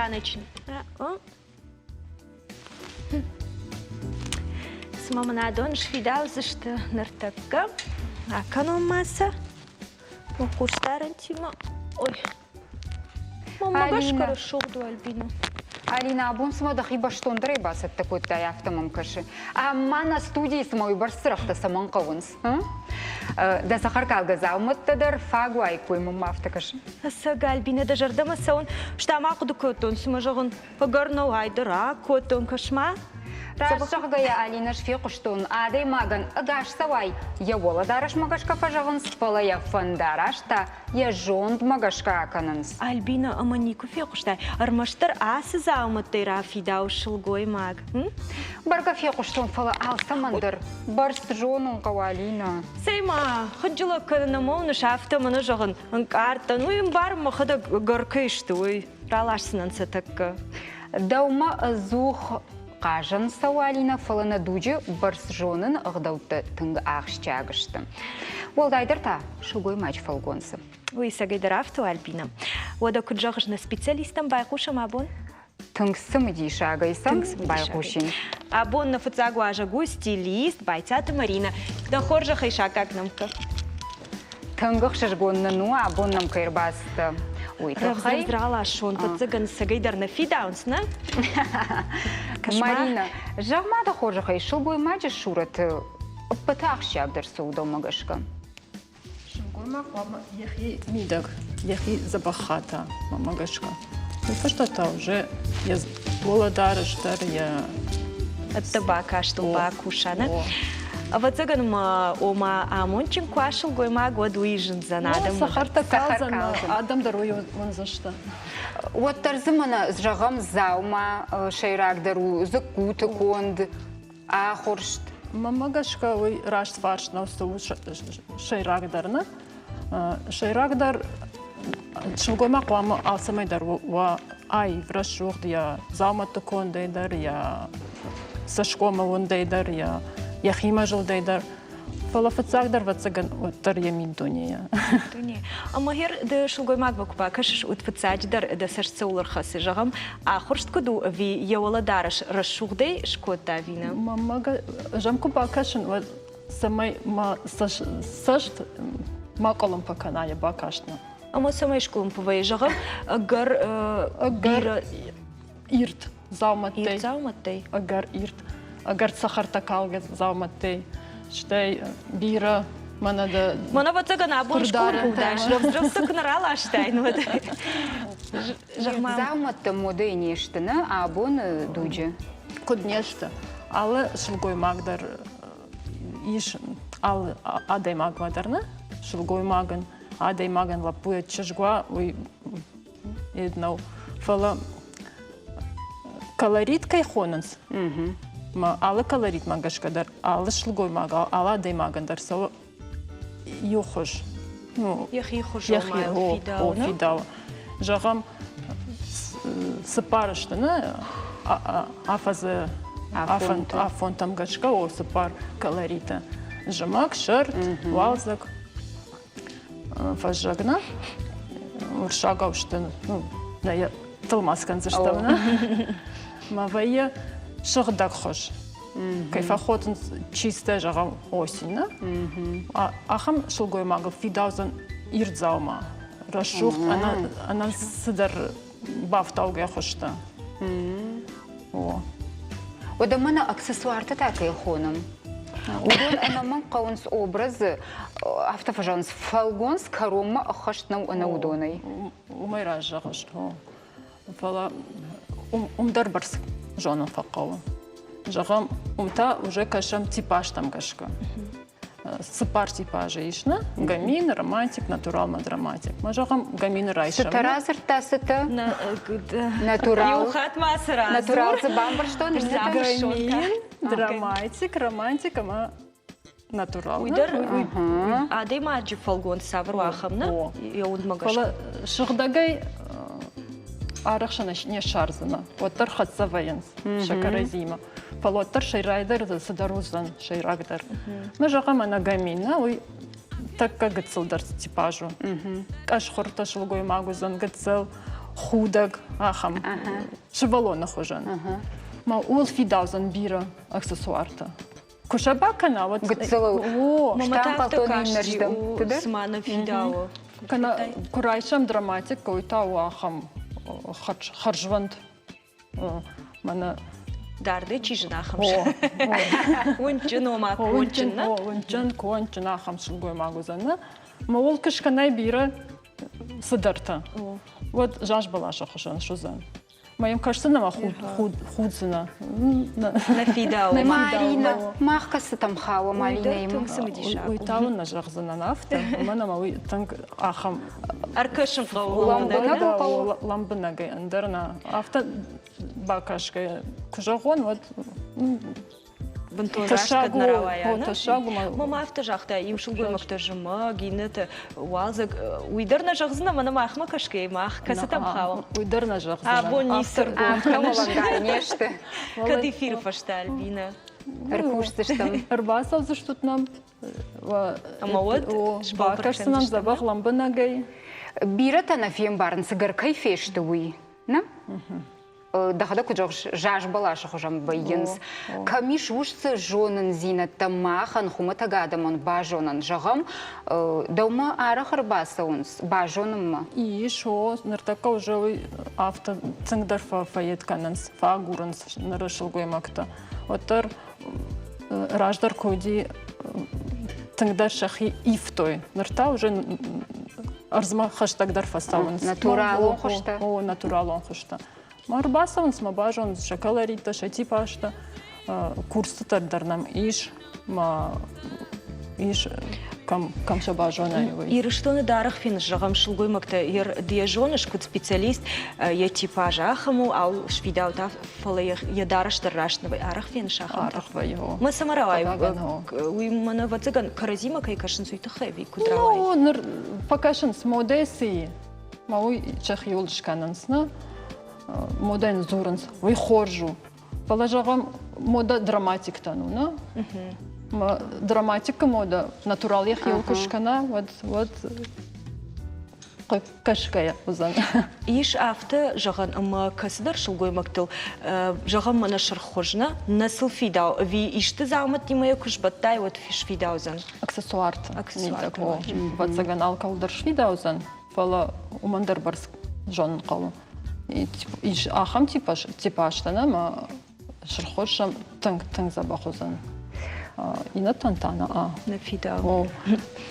Начни. Цыма мын адон сфидаудзысты ныртӕккӕ. Акӕнон ма сӕ. Мӕ хъусдарӕнтимӕ. Ой. Мамӕ гӕсгӕ рӕсугъд у Альбина. Алина, абон цыма дӕхи бӕстондӕрӕй бацӕттӕ кодтай, афтӕ мӕм кӕсы. Ӕмӕ нӕ студийы цыма уыйбӕрц цырӕгътӕ цӕмӕн хъӕуынц? Дӕ цӕхӕркалгӕ дзаумӕттӕ дӕр фаг уаиккой, мӕнмӕ афтӕ кӕсы. Ӕцӕг, Альбина, дӕ зӕрдӕмӕ цӕуын, стӕй ма хъуыды кодтон, цыма зӕгъын, ӕгӕр нӕу ай дӕр акодтон, кӕс-ма. Раст зӕгъгӕйӕ, Алинӕ, ӕз фехъуыстон, адӕймагӕн ӕгас цӕуай йӕ уӕлӕдарӕсмӕ гӕсгӕ фӕзӕгъынц, фӕлӕ йӕ фӕндараст та йӕ зондмӕ гӕсгӕ акӕнынц. Альбина, ӕмӕ никуы фехъуыстай, ӕрмӕстдӕр ацы дзаумӕттӕй рафидауы сылгоймаг? Бӕргӕ фехъуыстон, фӕлӕ алцӕмӕн дӕр бӕрц зонын хъӕуы, Алинӕ. Цӕй-ма, хынджылӕг кӕнын ӕмӕ уыныс, афтӕ мӕнӕ зӕгъын, ӕнкъард дӕн, уый ӕмбарын мӕхӕдӕг ӕгӕр кӕй сты, уый. Раласдзынӕн сӕ тӕккӕ. Дӕумӕ ӕдзух хъазӕн цӕуы, Алинӕ, фӕлӕ нӕ дуджы бӕрц зоныны ӕгъдӕуттӕ тынг ахсджиаг сты. Уӕлдайдӕр та сылгоймаджы фӕлгонцы. Уый ӕцӕгӕйдӕр афтӕ у, Альбина. Уӕдӕ куыд зӕгъыс, нӕ специалисттӕм байхъусӕм абон? Тынг цымыдисагӕй сӕм байхъусин. Абон нӕ фыццаг уазӕг у стилист Байтаты Маринӕ. Дӕ хорзӕхӕй саккаг нӕмттӕ. Тынг ӕхсызгон нын у, абон нӕм кӕй ӕрбацыдтӕ, уый тыххӕй. Рӕвдз раласон, фыццагӕн цӕгӕйдӕр нӕ фидауынц, нӕ? Марина, зӕгъ-ма дӕ хорзӕхӕй, сылгоймаджы сурӕты ӕппӕты ахсджиагдӕр цы у дӕумӕ гӕсгӕ? Сылгоймаг хъуамӕ йӕхи мидӕг, йӕхи дзӕбӕх хата, мӕнмӕ гӕсгӕ. Уый фӕстӕ та уже йӕ уӕлӕдарӕс дӕр, йӕ Ӕдде бакастыл бакуса, нӕ? Ӕвӕццӕгӕн ма, ома амондджын куы уа сылгоймаг, уӕд уый зындзӕн адӕммӕ. Цӕхӕртӕ калдзӕн, адӕм дӕр уый уындзысты. Уӕддӕр дзы мӕнӕ, зӕгъӕм, дзаума сӕйрагдӕр у дзыккуты конд, ахуырст. Мӕнмӕ гӕсгӕ уый раст фарст нӕу, цы у сӕйрагдӕр, нӕ? Сӕйрагдӕр сылгоймаг хъуамӕ алцӕмӕй дӕр уа аив, рӕсугъд йӕ дзаумӕтты кондӕй дӕр, йӕ цӕсгомы уындӕй дӕр, йӕ йӕхимӕ зылдӕй дӕр. Фӕлӕ фыццагдӕр, ӕвӕццӕгӕн, уӕддӕр йӕ миддунейӕ. Дуне. Ӕмӕ гъер ды сылгоймагмӕ куы бакӕсыс, уӕд фыццаджыдӕр дӕ цӕст цӕуыл ӕрхӕцы? Зӕгъӕм, ахуырст куыд у ӕви йӕ уӕлӕдарӕс рӕсугъдӕй скодта ӕви нӕ? Мӕнмӕ ӕз ӕм куы бакӕсын, уӕд цӕмӕй мӕ цӕст ма къуылымпы кӕна йӕ бакастмӕ. Ӕмӕ цӕмӕй скъуылымпы вӕййы? Зӕгъӕм, ӕгӕр ӕгӕр ирд дзаумӕттӕй. Ирд дзаумӕттӕй? Ӕгӕр ирд, ӕгӕр цӕхӕртӕ калгӕ дзаумӕттӕй. Стӕй бирӕ мӕнӕ дӕ Мӕнӕ ӕвӕццӕгӕн абон скъуылымпы рӕвдз куы нӕ раластай, уӕд. Дзаумӕттӕ модӕйы не сты, нӕ, абоны дуджы? Куыд не сты? Алы сылгоймаг дӕр ис алы адӕймагмӕ дӕр, нӕ? Сылгоймагӕн, адӕймагӕн лӕппуйӕ чызг уа, уый йед нӕу. Фӕлӕ колорит кӕй хонынц, ма алы колоритмӕ гӕсгӕ дӕр алы сылгоймаг, алы адӕймагӕн дӕр цӕуы иу хуыз. Ну, йӕхи хуыз йӕхи фидауы. Зӕгъӕм, цыппар сты, нӕ афӕдзы афонтӕм гӕсгӕ о цыппар колориты. Зымӕг, сӕрд, уалдзӕг, фӕззӕг, нӕ? Уырыссагау сты, ну, нӕ йӕ тӕлмац кӕндзыстӕм, нӕ? Мӕ вӕййы сыгъдӕг хуыз. Кӕй фӕхотынц чистая, зӕгъӕм, осень, нӕ? Ахӕм сылгоймагыл фидаудзӕн ирд дзаума, рӕсугъд, ӕнӕ цыдӕр бафтаугӕ хуызтӕ. О. Уӕдӕ мӕнӕ аксессуартӕ та кӕй хонӕм? Уыдон ӕнӕмӕнг хъӕуынц образы, афтӕ фӕзӕгъынц, фӕлгонц кӕронмӕ ӕххӕст нӕу ӕнӕ уыдонӕй. Уымӕй раст зӕгъыс, о. Фӕлӕ уым дӕр бӕрц зонын фӕхъӕуы. Зӕгъӕм, уым та уже кӕсӕм типажтӕм гӕсгӕ. Цыппар типажы ис, нӕ? Гамин, романтик, натурал ма драматик. Ма зӕгъӕм, гамины райсӕм. Цытӕ радзырдта, цытӕ? Натурал. Иу хатт ма цы радзур. Натурал дзы бамбӕрстон, Гамин, драматик, романтик ӕмӕ натурал. Уый дӕр адӕймаджы фӕлгонц цавӕр у ахӕм, нӕ? Йӕ уындмӕ гӕсгӕ. Фӕлӕ сыгъдӕгӕй арӕхсӕн не ссардзынӕ, уӕддӕр хӕццӕ вӕййынц сӕ кӕрӕдзимӕ. Фӕлӕ уӕддӕр сӕйрагдӕр цыдӕр уыдзӕн, сӕйрагдӕр. Мӕ зӕгъӕм, ӕнӕгамин, уый тӕккӕ гыццылдӕр типаж у. Къӕсхуыртӕ сылгоймаг уыдзӕн гыццыл. худӕг ахӕм сывӕллоны хуызӕн. Ма ууыл фидаудзӕн бирӕ аксессуартӕ. Куы сӕ бакӕна, уӕд Гыццылыл. О, Мамӕ та афтӕ касти, цыма нӕ фидауы. Кӕнӕ куы райсӕм драматикӕ, уый та у ахӕм хӕрзвӕнд мӕнӕ Дардӕй чи зына ахӕм уынджын, ома конджын, нӕ? Уынджын, конджын ахӕм сылгоймаг уыдзӕн, нӕ? Мӕ уыл куы скӕнай бирӕ цыдӕртӕ, уӕд заз бӕласы хуызӕн суыдзӕн. Мӕ йӕм кӕсдзынӕ ӕмӕ худдзынӕ. Нӕ фидауы. Марина, мах кӕцытӕм хауы Маринӕимӕ? Тынг цымыдисаг. Уый та уын нӕ зӕгъдзынӕн афтӕ, уымӕн ӕмӕ уый тынг ахӕм Ӕркӕсын хъӕуы лӕмбынӕг хъӕуы. Лӕмбынӕгӕй ӕндӕр нӕ. Афтӕ бакӕсгӕйӕ куы зӕгъон, уӕд бынтон раст кӕд нӕ рауайа. Тӕссаг у. Мама афтӕ загъта, иу сылгоймӕгтӕ зымӕг, иннӕтӕ уалдзӕг. Уый дӕр нӕ зӕгъдзынӕ, мӕнӕ махмӕ кӕсгӕйӕ мах кӕцытӕм хауӕм. Уый дӕр нӕ зӕгъдзынӕ. Абон ницы ргом кӕныс. не сты. Кӕд эфиры фӕстӕ, Альбина? Ӕркусдзыстӕм. Ӕрбацӕудзыстут нӕм. Ӕмӕ уӕд бакӕсдзынӕн дзӕбӕх лӕмбынӕгӕй. Бирӕтӕ нӕ фембарынц, цыгӕр кӕй фесты, уый. Нӕ? Дӕхӕдӕг куыд зӕгъыс, заз бӕласы хуызӕн вӕййынц. Кӕм ис уыцы зонындзинӕдтӕ махӕн, хуымӕтӕг адӕмӕн базонӕн? Зӕгъӕм, дӕумӕ арӕх ӕрбацӕуынц базонынмӕ? Ис, о, ныртӕккӕ уже уый афтӕ тынгдӕр фӕфӕед кӕнынц, фӕагурынц ныры сылгоймӕгтӕ. Уӕддӕр раздӕр куы уыди, тынгдӕр сӕхи ивтой. Ныр та уже ӕрдзмӕ хӕстӕгдӕр фӕцӕуынц. Натуралон хуызтӕ? О, натуралон хуызтӕ. Ма ӕрбацӕуынц, ма базонынц сӕ колориттӕ, сӕ типажтӕ. Курсытӕ дӕр нӕм ис, ма ис кӕм, кӕм сӕ базонай, уый. Ирыстоны даргъ феныс, зӕгъӕм, сылгоймӕгтӕ ды йӕ зоныс, куыд специалист, йӕ типаж ахӕм у, ау сфидаута, фӕлӕ йӕ дарӕс дӕр раст нӕ вӕййы. Арӕх феныс ахӕмтӕ? Арӕх вӕййы, о. Мӕ цӕмӕ рауайы? Уый мӕнӕ, ӕвӕццӕгӕн, кӕрӕдзимӕ кӕй кӕсынц, уый тыххӕй ӕви куыд рауайы? Ну, ныр фӕкӕсынц модӕ цы и, ма уый сӕхиуыл скӕнынц, нӕ? Модӕйӕн дзурынц, уый хорз у. Фӕлӕ, зӕгъӕм, модӕ драматиктӕн у, нӕ? Драматикы модӕ натурал йӕхиуыл куы скӕна, уӕд, уӕд кӕсгӕйӕ уыдзӕн. Ис афтӕ зӕгъӕн, ӕмӕ кӕцыдӕр сылгоймӕгтыл, зӕгъӕм, мӕнӕ сырх хуыз нӕ, нӕ сыл фидау, ӕви исты дзаумӕттимӕ йӕ куы сбӕттай, уӕд сфидаудзӕн? Аксессуарты. Аксессуарты. Ӕвӕццӕгӕн, алкӕуыл дӕр сфидаудзӕн, фӕлӕ уымӕн дӕр бӕрц зонын хъӕуы. Ис ахӕм типажтӕ, ӕмӕ сырххуыз сӕм тынг тынг дзӕбӕх уыдзӕн. Иннӕтӕн та нӕ. Нӕ фидауы.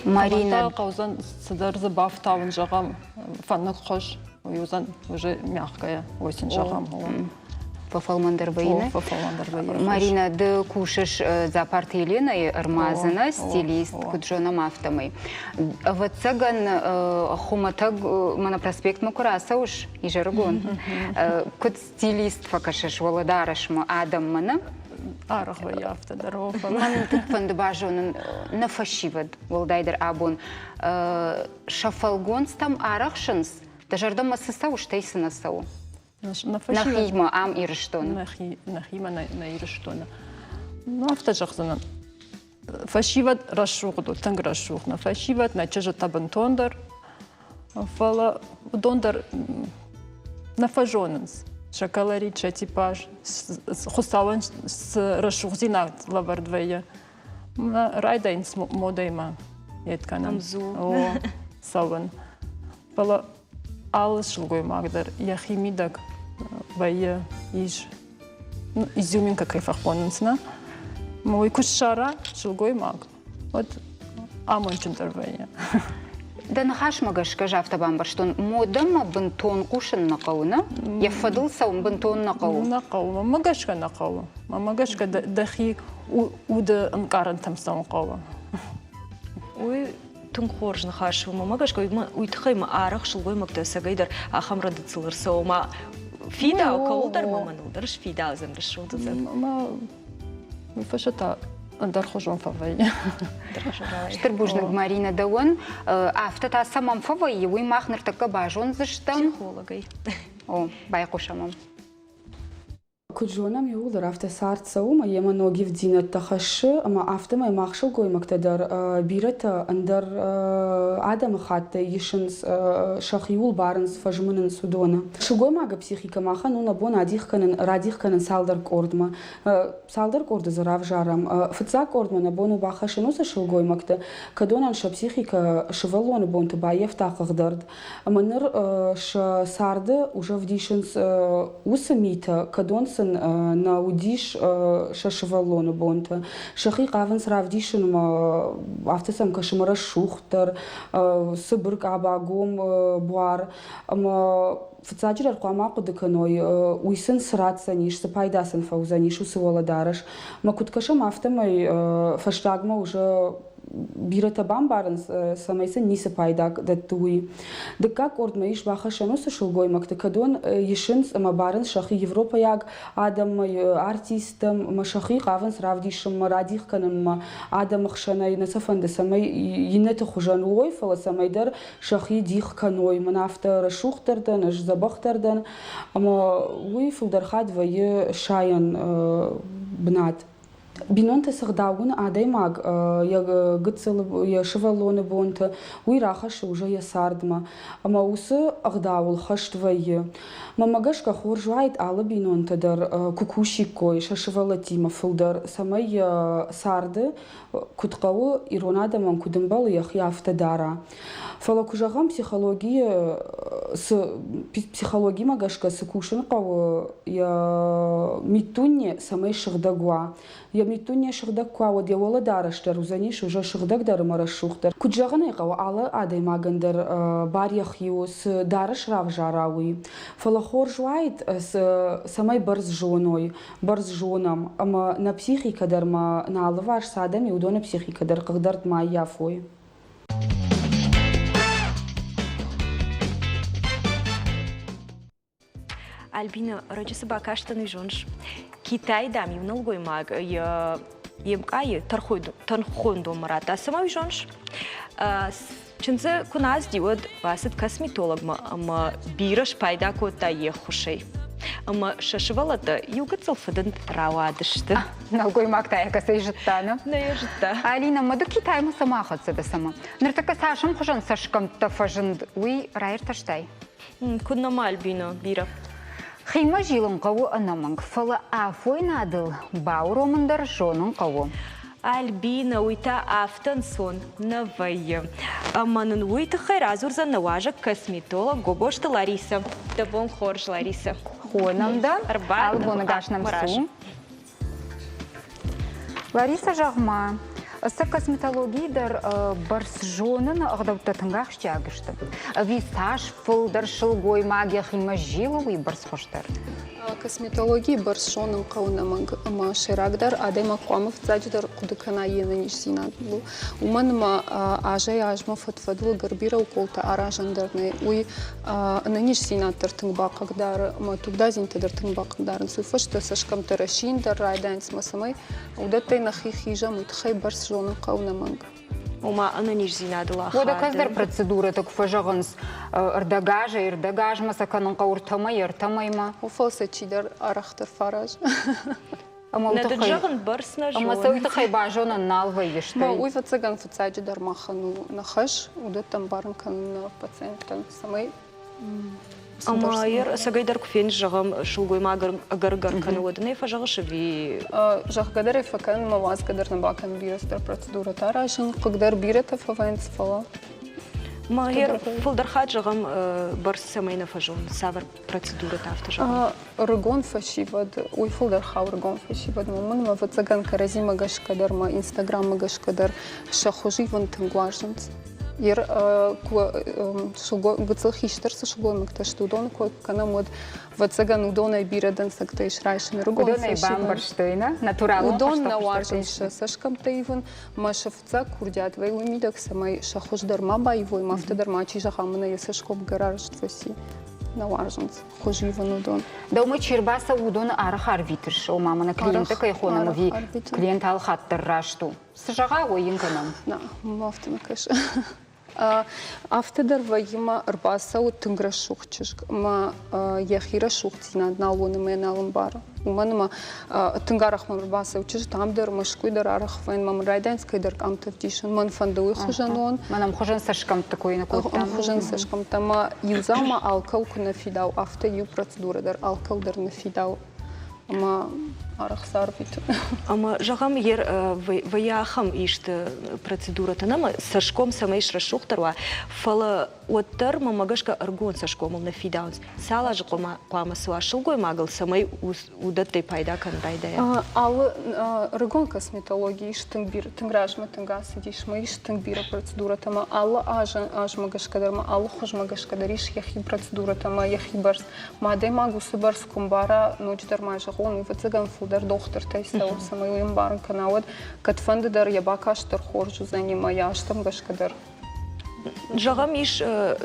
Марина хъӕудзӕн цыдӕр дзы бафтауын, зӕгъӕм, фӕныкхуыз, уый уыдзӕн уже мягкая осень, зӕгъӕм. Фӕфӕлмӕндӕр вӕййы. Фӕфӕлмӕндӕр вӕййы. Марина, ды кусыс Дзапарты Еленӕйы ӕрмадзы, стилист, куыд зонӕм, афтӕмӕй. Ӕвӕццӕгӕн, хуымӕтӕг мӕнӕ проспектмӕ куы рацӕуыс изӕрыгон, куыд стилист фӕкӕсыс уӕлӕдарӕсмӕ, адӕммӕ, нӕ? Арӕх вӕййы афтӕ дӕр. Мӕн тынг фӕнды базонын нӕ фӕсивӕд, уӕлдайдӕр абон, сӕ фӕлгонцтӕм арӕхсынц, дӕ зӕрдӕмӕ цы цӕуы, стӕй цы нӕ цӕуы? Нӕхимӕ, ам Ирыстоны. Нӕхимӕ, нӕ Ирыстоны. Ну, афтӕ зӕгъдзынӕн. Фӕсивӕд рӕсугъд у, тынг рӕсугъд. Нӕ фӕсивӕд, нӕ чызджытӕ бынтондӕр. Фӕлӕ уыдон дӕр нӕ фӕзонынц сӕ колорит, сӕ типаж, Хуыцауӕн цы рӕсугъддзинад лӕвӕрд вӕййы. Райдайынц модӕимӕ йед кӕнын. О, цӕуын. Фӕлӕ алы сылгоймаг дӕр йӕхи мидӕг вӕййы ис изюминка кӕй фӕхонынц, нӕ? Уый куы ссара сылгоймаг, уӕд амондджындӕр вӕййы. Дӕ ныхасмӕ гӕсгӕ ӕз афтӕ бамбӕрстон, модӕмӕ бынтон хъусын нӕ хъӕуы, нӕ? Йӕ фӕдыл цӕуын бынтон нӕ хъӕуы. Нӕ хъӕуы, мӕнмӕ гӕсгӕ нӕ хъӕуы. Мӕнмӕ гӕсгӕ дӕхи уды ӕнкъарӕнтӕм цӕуын хъӕуы. Уый тынг хорз ныхас у. Мӕнмӕ гӕсгӕ уый тыххӕй мӕ арӕх сылгоймӕгтӕ ӕцӕгӕйдӕр ахӕм рӕдыдтыл ӕрцӕуы. Ма фидау, кӕуылдӕр ма мӕныл дӕр сфидаудзӕн, рӕсугъд уыдзӕн. Мӕ уый фӕстӕ та ӕндӕрхуызон фӕвӕййы. Стыр бузныг, Маринӕ, дӕуӕн. Афтӕ та цӕмӕн фӕвӕййы, уый мах ныртӕккӕ базондзыстӕм. Психологӕй. О, байхъусӕм ӕм. Куыд зонӕм, иууылдӕр афтӕ цард цӕуы ӕмӕ йемӕ ног ивддзинӕдтӕ хӕссы, ӕмӕ афтӕмӕй мах сылгоймӕгтӕ дӕр бирӕтӕ ӕндӕр адӕмыхаттӕй исынц, сӕхиуыл барынц, фӕзмынынц уыдоны. Сылгоймагы психикӕ махӕн у нӕ бон адих кӕнын, радих кӕнын цалдӕр къордмӕ. Цалдӕр къорды дзы равзарӕм. Фыццаг къордмӕ нӕ бон у бахӕссын уыцы сылгоймӕгты, кӕдонӕн сӕ психикӕ сывӕллоны бонты баййӕфта хъыгдард. Ӕмӕ ныр сӕ царды уже ӕвдисынц уыцы митӕ, кӕдон сын нӕ уыдис сӕ сывӕллоны бонты. Сӕхи хъавынц равдисынмӕ, афтӕ сӕм кӕсы мӕ рӕсугъддӕр, цыбыр къаба, гом буар. Ӕмӕ фыццаджыдӕр хъуамӕ ахъуыды кӕной, уый сын цы ратдзӕнис, цы пайда сын фӕуыдзӕнис уыцы уӕлӕдарӕс. Ӕмӕ куыд кӕсӕм, афтӕмӕй фӕстагмӕ уже бирӕтӕ бамбарынц, цӕмӕй сын ницы пайда дӕтты, уый. Дыккаг къордмӕ ис бахӕссӕн уыцы сылгоймӕгты, кӕдон исынц ӕмӕ барынц сӕхи европӕйаг адӕммӕ, артисттӕм ӕмӕ сӕхи хъавынц равдисынмӕ, радих кӕнынмӕ адӕмы хсӕнӕй. Нӕ сӕ фӕнды, цӕмӕй иннӕты хуызӕн уой, фӕлӕ цӕмӕйдӕр сӕхи дих кӕной. Мӕн афтӕ рӕсугъддӕр дӕн, ӕз дзӕбӕхдӕр дӕн, ӕмӕ уый фылдӕр хатт вӕййы сайӕн бынат. Бинонты сыгъдауын адӕймаг йӕ гыццыл, йӕ сывӕллоны бонты уый рахӕссы уже йӕ цардмӕ. Ӕмӕ уыцы ӕгъдауыл хӕст вӕййы. Мӕнмӕ гӕсгӕ хорз уаид алы бинонтӕ дӕр куы кусиккой сӕ сывӕллӕттимӕ фылдӕр, цӕмӕй йӕ царды куыд хъӕуы, ирон адӕмӕн куыд ӕмбӕлы, йӕхи афтӕ дара. Фӕлӕ куы зӕгъӕм, психологийы цы психологимӕ гӕсгӕ цы кусын хъӕуы йӕ миддуне, цӕмӕй сыгъдӕг уа. Йӕ миддуне сыгъдӕг куы уа, уӕд йӕ уӕлӕдарӕс дӕр уыдзӕнис уже сыгъдӕгдӕр ӕмӕ рӕсугъддӕр. Куыд зӕгъын ӕй хъӕуы, алы адӕймагӕн дӕр бар йӕхи у, цы дарӕс равзара, уый. Фӕлӕ хорз уаид, цӕмӕй бӕрц зоной, бӕрц зонӕм, ӕмӕ нӕ психикӕ дӕр ма нӕ алыварс цы адӕм и, уыдоны психикӕ дӕр хъыгдард ма ӕййафой. Альбина, раджы цы бакастӕн, уый зоныс? Китайы, дам, иу нӕлгоймаг йӕ йе мкъайы тӕрхондонмӕ радта. Цӕмӕ уый зоныс? Чындзы куы нӕ ацыди, уӕд бацыд косметологмӕ ӕмӕ бирӕ спайда кодта йе ххуысӕй. Ӕмӕ сӕ сывӕллӕттӕ иу гыццыл фыдынд рауадысты. Нӕлгоймаг та йӕ кӕцӕй зыдта, нӕ? Нӕ йӕ зыдта. Алина, ма ды Китаймӕ цӕмӕ ахӕццӕ дӕ цӕмӕ? Ныртӕккӕ цас ӕмхуызӕн цӕсгӕмттӕ фӕзынд, уый раиртӕстай? Куыд нӕма, Альбина, бирӕ. Химӕ зилын хъӕуы ӕнӕмӕнг, фӕлӕ афойнадыл бауромын дӕр зонын хъӕуы. Альбина, уый та афтӕ нцон нӕ вӕййы. Ӕмӕ нын уый тыххӕй радзурдзӕн нӕ уазӕг косметолог Гобозты Ларисӕ. Дӕ бон хорз, Ларисӕ. Хонӕм дӕ. Алы боны гас нӕм цу. Лариса, зӕгъ-ма, сӕ косметологийы дӕр бӕрц зоныны ӕгъдӕуттӕ тынг ахсджиаг сты? Ӕви цас фылдӕр сылгоймаг йӕхимӕ зилы, уый бӕрц хуыздӕр? Косметологийы бӕрц зонын хъӕуы ӕнӕмӕнг ӕмӕ сӕйрагдӕр адӕймаг хъуамӕ фыццаджыдӕр хъуыды кӕна йе нӕниздзинадыл. Уымӕн ӕмӕ азӕй-азмӕ фӕдфӕдыл ӕгӕр бирӕ уколтӕ аразӕн дӕр нӕй. Уый ӕнӕниздзинад дӕр тынг бахъыгдары ӕмӕ тугдадзинтӕ дӕр тынг бахъыгдарынц. Уый фӕстӕ цӕсгӕмттӕ рӕсийын дӕр райдайынц ӕмӕ цӕмӕй уыдӕттӕй нӕхи хизӕм, уый тыххӕй бӕрц зонын хъӕуы ӕнӕмӕнг. Ома ӕнӕниздзинадыл ахады. Уӕдӕ кӕцыдӕр процедурӕтӕ куы фӕзӕгъынц, ӕрдӕгазӕй ӕрдӕгазмӕ сӕ кӕнын хъӕуы ӕртӕмӕй ӕртӕмӕймӕ. Фӕлӕ сӕ чидӕр арӕхдӕр фӕразы. Ӕмӕ Нӕ дын зӕгъын, бӕрц нӕ Ӕмӕ сӕ уый тыххӕй базонӕн нал вӕййы, стӕй. Уый фыццагӕн фыццаджыдӕр махӕн у нӕ хӕс, уыдӕттӕ ӕмбарын кӕнын нӕ пациенттӕн, цӕмӕй Ӕмӕ ӕцӕгӕй дӕр куы феныс, зӕгъӕм, сылгоймаг ӕгӕр-ӕгӕр кӕны, уӕд ын ӕй фӕзӕгъыс ӕви? Зӕгъгӕ дӕр ӕй фӕкӕнын, мӕ уадзгӕ дӕр нӕ бакӕнын бирӕ цыдӕр процедурӕтӕ аразын, хъыг дӕр бирӕтӕ фӕвӕййынц, фӕлӕ Мӕ фылдӕр хатт, зӕгъӕм, бӕрц цӕмӕй нӕ фӕзоны, цавӕр процедурӕтӕ афтӕ зӕгъӕм? Ӕрыгон фӕсивӕд, уый фылдӕр хауы ӕрыгон фӕсивӕдмӕ. Уымӕн ӕмӕ, ӕвӕццӕгӕн, кӕрӕдзимӕ гӕсгӕ дӕр ма Инстаграммӕ гӕсгӕ дӕр сӕ хуыз ивын тынг уарзынц. Гыццыл хистӕр цы сылгоймӕгтӕ сты, уыдоны кой куы кӕнӕм, уӕд, ӕвӕццӕгӕн, уыдонӕй бирӕ дӕнцӕгтӕ ис райсын ӕрыгон Уыдонӕй бамбӕрстой, нӕ? Натуралон Уыдон нӕ уарзынц сӕ цӕсгӕмттӕ ивын, мӕ сӕ фыццаг курдиат вӕййы уый мидӕг, цӕмӕй сӕ хуыз дӕр ма баивой, ма афтӕ дӕр мачи зӕгъа, мӕнӕ йӕ цӕсгом гӕрарӕзт фӕци. Нӕ уарзынц хуыз ивын уыдон. Дӕумӕ чи рбацӕуы, уыдоны арӕх арвитыс? Ома, мӕнӕ клиенттӕ кӕй хонӕм, ӕви клиент алхатт дӕр раст у? Цы зӕгъа, уый йын кӕнӕм. Нӕ, афтӕ нӕ кӕсы. Афтӕ дӕр вӕййы мӕ ӕрбацӕуы тынг рӕсугъд чызг ӕмӕ йӕхи рӕсугъддзинад нал уыны мӕ нал ӕмбары. Уымӕн ӕмӕ тынг арӕх мӕм ӕрбацӕуы чызджытӕ ам дӕр, Мӕскуыйы дӕр арӕх вӕййын, мӕм райдайынц кӕйдӕр къамтӕ ӕвдисын. Мӕн фӕнды уый хуызӕн уон. Мӕн ӕмхуызӕн цӕсгӕмтты кой нӕ кодтам. Ӕмхуызӕн цӕсгӕмттӕ ӕмӕ иу дзаума алкӕуыл куы нӕ фидауы, афтӕ иу процедурӕ дӕр алкӕуыл дӕр нӕ фидауы. Ӕмӕ арӕх царвиты. Ӕмӕ зӕгъӕм, вӕййы ахӕм исты процедурӕтӕ нӕма цӕсгом цӕмӕй срӕсугъддӕр уа, фӕлӕ уӕддӕр мӕмӕ гӕсгӕ ӕрыгон цӕсгомыл нӕ фидауынц. Цал азы хъуамӕ цӕуа сылгоймагыл, цӕмӕй уыдӕттӕй пайда кӕнын райдайа? Алы ӕрыгон косметологи ис тынг бирӕ, тынг размӕ тынг ацыдис, ма ис тынг бирӕ процедурӕтӕ ӕмӕ алы азы азмӕ гӕсгӕ дӕр ма алы хуызмӕ гӕсгӕ дӕр ис йӕхи процедурӕтӕ ӕмӕ йӕхи бӕрц. Ма адӕймаг уыцы бӕрц куы мбара, ноджыдӕр ма зӕгъон, ӕвӕццӕгӕн фылдӕр дохтыртӕй цӕуы, цӕмӕй уый ӕмбарын кӕна, уӕд кӕдфӕнды дӕр йӕ бакаст дӕр хорз уыдзӕни ӕмӕ йӕ азтӕм гӕсгӕ дӕр. Зӕгъӕм, ис,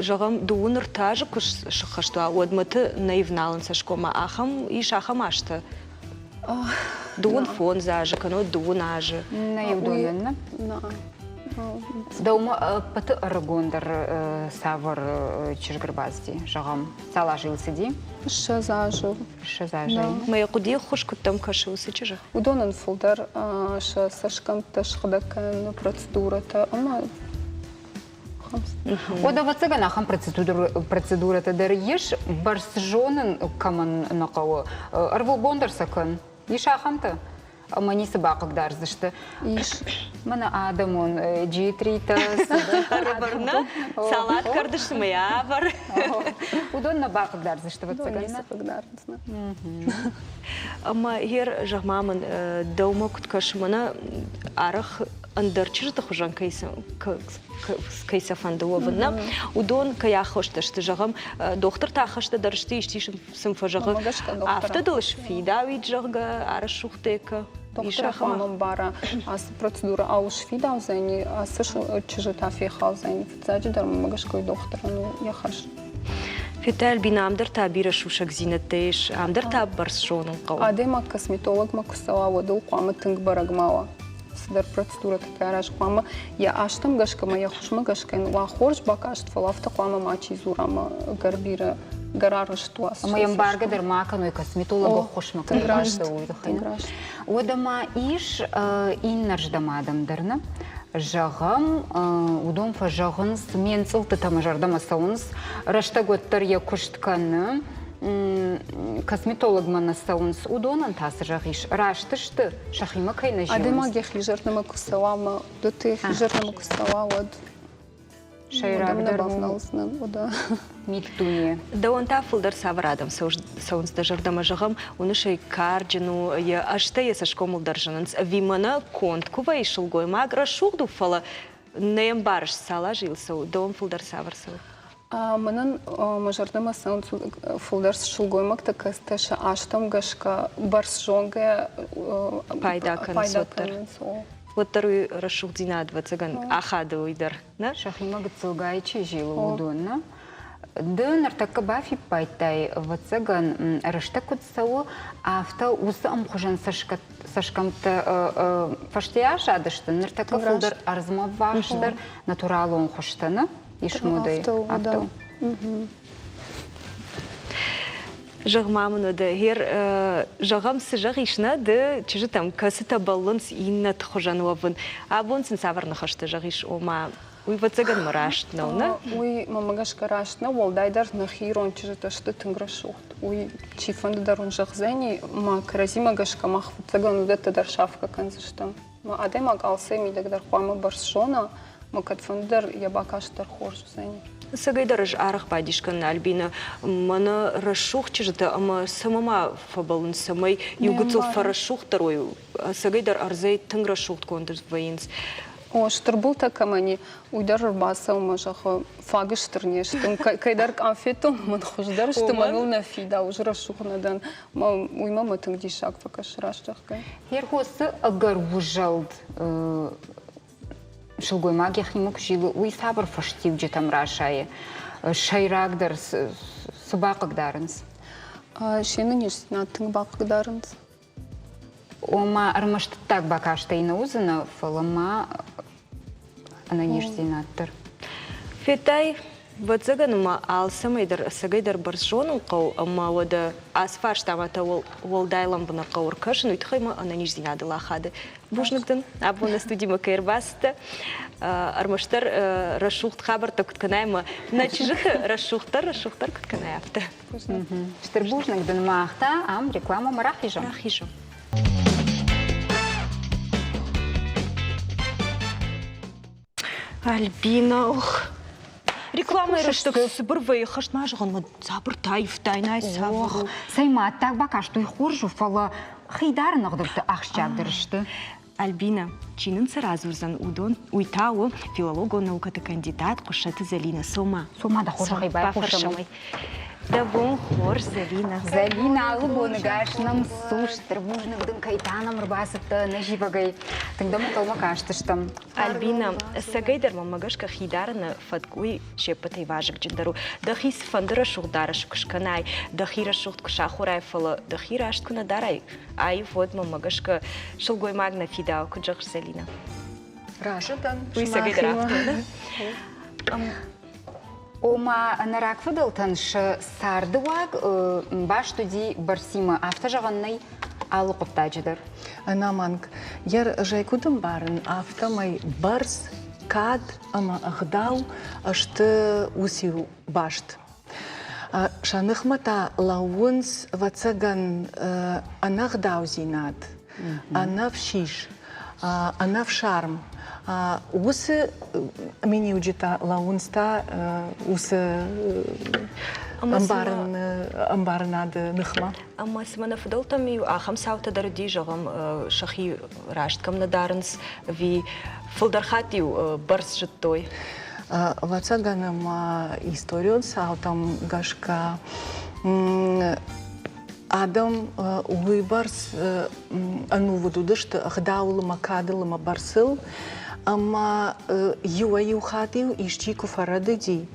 зӕгъӕм, дыууын ӕртӕ азы куы сыххӕст уа, уӕдмӕты нӕ ивналын цӕсгоммӕ. Ахӕм ис ахӕм азтӕ? 25 азы, кӕнӕ дыууын азы. Нӕ уыдонӕн нӕ? Нӕ. Дӕумӕ ӕппӕты ӕрыгондӕр цавӕр чызг ӕрбацыди, зӕгъӕм, цал азы йыл цыди? 20 азы. 20 азы. Мӕ йӕ хъуыдыйы ххуыс куыддӕм кӕсы уыцы чызджы? Уыдонӕн фылдӕр сӕ цӕсгӕмттӕ сыгъдӕг кӕныны процедурӕтӕ ӕмӕ Уӕд, ӕвӕццӕгӕн, ахӕм процедурӕтӕ дӕр ис, бӕрц зонын кӕмӕн нӕ хъӕуы. Ӕрвылбон дӕр сӕ кӕн. Ис ахӕмтӕ? Ӕмӕ ницы бахъыгдардзысты. Ис. Мӕнӕ адӕмон джитритӕ. Ӕрӕвӕр нӕ, салат кӕрдыс ӕмӕ йӕ авӕр. Уыдон нӕ бахъыгдардзысты, ӕвӕццӕгӕн. Ницы хъыгдардзынӕ. Ӕмӕ гъер, зӕгъ-ма мын, дӕумӕ куыд кӕсы, мӕнӕ арӕх ӕндӕр чызджыты хуызӕн кӕй сӕ фӕнды уӕвын, нӕ? Уыдон кӕй аххостӕ сты, зӕгъӕм, дохтыртӕ аххӕстӕ дӕр сты, исчи сын фӕзӕгъы, афтӕ дыл сфидауид, зӕгъгӕ, арӕсугъдтӕ кӕ. Дохтыр хъуамӕ ӕмбара, ацы процедурӕ ау сфидаудзӕни, ацы чызджытӕ фехалдзӕни. Фыццаджыдӕр мӕ гӕсгӕ дохтырӕн у йӕ хӕс. Федтай, Альбина, ам дӕр та бирӕ сусӕгдзинӕдтӕ ис, ам дӕр та бӕрц зонын хъӕуы. Адӕймаг косметологмӕ куы цӕуа, уӕд ыл хъуамӕ тынг бӕрӕг ма уа. Цыдӕр процедурӕтӕ кӕй араз, хъуамӕ йӕ азтӕм гӕсгӕ ӕмӕ йӕ хуызмӕ гӕсгӕ йын уа хорз бакаст, фӕлӕ афтӕ хъуамӕ мачи дзура ӕмӕ ӕгӕр бирӕ ӕгӕр арӕзт уа. Ӕмӕ йӕм баргӕ дӕр ма кӕной косметологы ӕххуысмӕ кӕй рацӕуы, уый тыххӕй. Уӕдӕ ма ис иннӕрздӕм адӕм дӕр, нӕ? Зӕгъӕм, уыдон фӕзӕгъынц, ме нцъылдтытӕ мӕ зӕрдӕмӕ цӕуынц, рӕстӕг уӕддӕр йӕ куыст кӕны, косметологмӕ нӕ цӕуынц, уыдонӕн та цы зӕгъис, раст сты, сӕхимӕ кӕй нӕ зилынц? Адӕймаг йӕхи зӕрдӕмӕ куы цӕуа ӕмӕ уыдӕтты йӕхи зӕрдӕмӕ куы цӕуа, уӕд Сӕйрагдӕр у миддуне. Дӕуӕн та фылдӕр цавӕр адӕм цӕуынц дӕ зӕрдӕмӕ? Зӕгъӕм, уыныс ӕй карджын у, йӕ азтӕ йӕ цӕсгомыл дӕр зынынц, ӕви мӕнӕ конд куы вӕййы сылгоймаг, рӕсугъд у, фӕлӕ нӕ ӕмбарыс, цал азы йыл цӕуы, дӕуӕн фылдӕр цавӕр цӕуы? Мӕнӕн мӕ зӕрдӕмӕ цӕуынц фылдӕр сылгоймӕгтӕ, кӕцытӕ сӕ азтӕм гӕсгӕ бӕрц зонгӕ пайда кӕнынц. Уӕддӕр уый рӕсугъддзинад, ӕвӕццӕгӕн, ахады уый дӕр, нӕ? Сӕхимӕ гыццылгай чи зилы, уыдон, нӕ? Ды ныртӕккӕ бафиппайдтай, ӕвӕццӕгӕн, рӕстӕг куыд цӕуы, афтӕ уыцы ӕмхуызӕн цӕсгӕмттӕ фӕстейӕ аззадысты, ныртӕккӕ фылдӕр ӕрдзмӕ ввахсдӕр натуралон хуызтӕ, нӕ? Ис модӕй. Афтӕ у. Зӕгъ-ма мын уӕдӕ, гъер, зӕгъӕм, цы зӕгъис, нӕ ды чызджытӕм, кӕцытӕ бӕллынц иннӕты хуызӕн уӕвын? Абон сын цавӕр ныхӕстӕ зӕгъис, ома, уый ӕвӕццӕгӕн мӕ раст нӕу, нӕ? Уый, мӕмӕ гӕсгӕ, раст нӕу, уӕлдайдӕр нӕхи ирон чызджытӕ сты тынг рӕсугъд. Уый чифӕнды дӕр уын зӕгъдзӕни, ма кӕрӕдзимӕ гӕсгӕ мах фыццагӕн уыдӕттӕ дӕр сафгӕ кӕндзыстӕм. Ма адӕймаг алцӕй мидӕг дӕр хъуамӕ бӕрц зона, ма кӕдфӕнды дӕр йӕ бакаст дӕр хорз уыдзӕни. Ӕцӕгӕйдӕр ӕз арӕх бадис кӕнын Альбинӕ, мӕнӕ рӕсугъд чызджытӕ ӕмӕ цӕмӕ ма фӕбӕллынц, цӕмӕй иу гыццыл фӕрӕсугъддӕр уой, ӕцӕгӕйдӕр ӕрдзӕй тынг рӕсугъдгонд вӕййынц. О, стыр былтӕ кӕмӕн и, уый дӕр ӕрбацӕуы мӕ зӕгъы, фаг стыр не сты. Кӕйдӕр къам федтон, мӕн хуыздӕр сты, мӕныл нӕ фидауы, ӕз рӕсугъд нӕ дӕн. Уый мӕм тынг диссаг фӕкӕсы, раст зӕгъгӕ. Ерхосы ӕгӕр узӕлд сылгоймаг йӕхимӕ куы зилы, уый цавӕр фӕстиуджытӕм расайы? Сӕйрагдӕр цы бахъыгдарынц? Се нӕниздзинад тынг бахъыгдарынц. Ома ӕрмӕст ӕддаг бакастӕй нӕ уыдзынӕ, фӕлӕ ма ӕнӕниздзинад дӕр. Федтай, ӕвӕццӕгӕн ма алцӕмӕй дӕр ӕцӕгӕйдӕр бӕрц зонын хъӕуы ӕмӕ уӕдӕ ацы фарстамӕ та уӕлдай лӕмбынӕг хъӕуы ӕркӕсын, уый тыххӕй ма ӕнӕниздзинадыл ахады. Бузныг дын, абон нӕ студимӕ кӕй ӕрбацыдтӕ. Ӕрмӕстдӕр рӕсугъд хабӕрттӕ куыд кӕнай ӕмӕ нӕ чызджыты рӕсугъддӕр рӕсугъддӕр куыд кӕнай, афтӕ. Стыр бузныг дын, мах та ам рекламӕмӕ рахизӕм. Рахизӕм. Альбина, ох, рекламӕйы рӕстӕг цыбыр вӕййы, хӕст ма зӕгъын, мӕ дзабыртӕ аивтай, нӕ цавӕр у. Цӕй ма ӕддаг бакаст уый хорз у, фӕлӕ хи дарыны ӕгъдӕуттӕ ахсджиагдӕр сты. Альбина, чи нын цы радзурдзӕн, уыдон, уый та у филологон наукӕты кандидат Хъуыссӕты Зӕлинӕ. Цома. Цома дӕ хорзӕхӕй байхъусӕм. Дӕ бон хорз, Зӕлинӕ. Зӕлинӕ, алы боны гас нӕм цу, стыр бузныг дын, кӕй та нӕм ӕрбацыдтӕ ӕнӕзивӕгӕй. Тынг дӕм ӕнхъӕлмӕ кастыстӕм. Альбина, ӕцӕгӕйдӕр мӕмӕ гӕсгӕ хи дарыны фӕтк уый се ппӕтӕй вазыгджындӕр у. Дӕхи цыфӕнды рӕсугъд дарӕс куы скӕнай, дӕхи рӕсугъд куы сахуырай, фӕлӕ дӕхи раст куы нӕ дарай, аив уӕд мӕмӕ гӕсгӕ сылгоймаг нӕ фидауы, куыд зӕгъыс, Зӕлинӕ? Разы дӕн. Уый цӕгӕйдӕр афтӕ, нӕ? Ома, нӕ рагфыдӕлтӕн сӕ царды уаг баст уыди бӕрцимӕ, афтӕ зӕгъӕн нӕй алы хъуыддаджы дӕр. Ӕнӕмӕнг. Йӕ зӕй куыд ӕмбарын, афтӕмӕй бӕрц, кад ӕмӕ ӕгъдау сты уыциу баст. Сӕ ныхмӕ та лӕууынц, ӕвӕццӕгӕн, ӕнӕгъдаудзинад, ӕнӕфсис, ӕнӕфсарм. Уыцы миниуджытӕ лӕууынц та уыцы ӕмбарынады ныхмӕ. Ӕмӕ цымӕ нӕ фыдӕлтӕм-иу ахӕм цаутӕ дӕр уыди, зӕгъӕм, сӕхи раст кӕм нӕ дарынц, ӕви фылдӕр хатт-иу бӕрц зыдтой? Ӕвӕццӕгӕн ӕмӕ историон цаутӕм гӕсгӕ адӕм уыйбӕрц ӕнувыд уыдысты ӕгъдауыл ӕмӕ кадыл ӕмӕ бӕрцыл, ӕмӕ иуӕй-иу хатт-иу исчи куы фӕрӕдыди,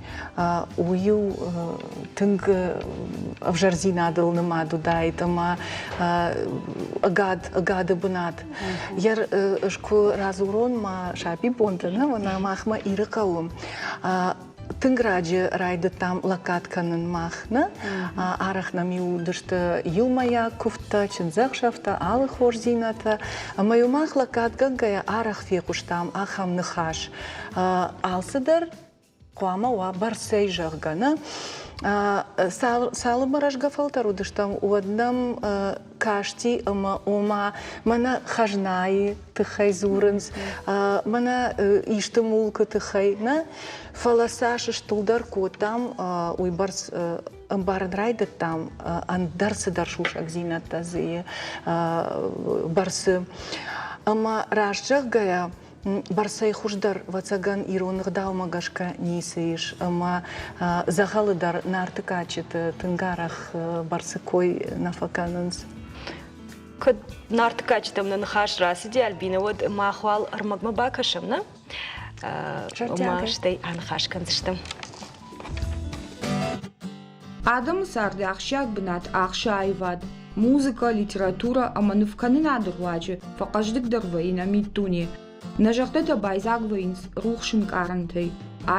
уый-иу тынг ӕвзӕрдзинадыл нымад уыдаид ӕмӕ ӕгад, ӕгады бынат. Йӕ ӕз куы радзурон мӕ сабибонты, нӕ, мӕнӕ махмӕ Ирыхъӕуы тынг раджы райдыдтам лӕггад кӕнын мах, нӕ? Арӕх нӕм-иу уыдысты иумӕйаг куывдтӕ, чындзӕхсӕвтӕ, алы хорздзинӕдтӕ. Ӕмӕ-иу мах лӕггадгӕнгӕйӕ арӕх фехъуыстам ахӕм ныхас. Алцыдӕр хъуамӕ уа бӕрцӕй, зӕгъгӕ, нӕ? Цалынмӕ рӕзгӕ фӕлтӕр уыдыстӕм, уӕд нӕм касти ӕмӕ ома мӕнӕ хӕзнайы тыххӕй дзурынц, мӕнӕ исты мулкы тыххӕй, нӕ? Фӕлӕ цас стылдӕр кодтам, уыйбӕрц ӕмбарын райдыдтам ӕндӕр цыдӕр сусӕгдзинӕдтӕ дзы бӕрцы. Ӕмӕ раст зӕгъгӕйӕ, бӕрцӕй хуыздӕр, ӕвӕццӕгӕн, ирон ӕгъдаумӕ гӕсгӕ ницы ис ӕмӕ дзӕгъӕлы дӕр Нарты кадджыты тынг арӕх бӕрцы кой нӕ фӕкӕнынц. Кӕд Нарты кадджытӕм нӕ ныхас рацыди, Альбинӕ, уӕд мах уал ӕрмӕгмӕ бакӕсӕм, нӕ? Ӕмӕ стӕй аныхас кӕндзыстӕм. Адӕмы царды ахсджиаг бынат ахсы аивад, музыкӕ, литературӕ ӕмӕ нывкӕнынады руаджы фӕхъӕздыгдӕр вӕййы нӕ миддуне. Нӕ зӕрдӕтӕ байдзаг вӕййынц рухс ӕнкъарӕнтӕй,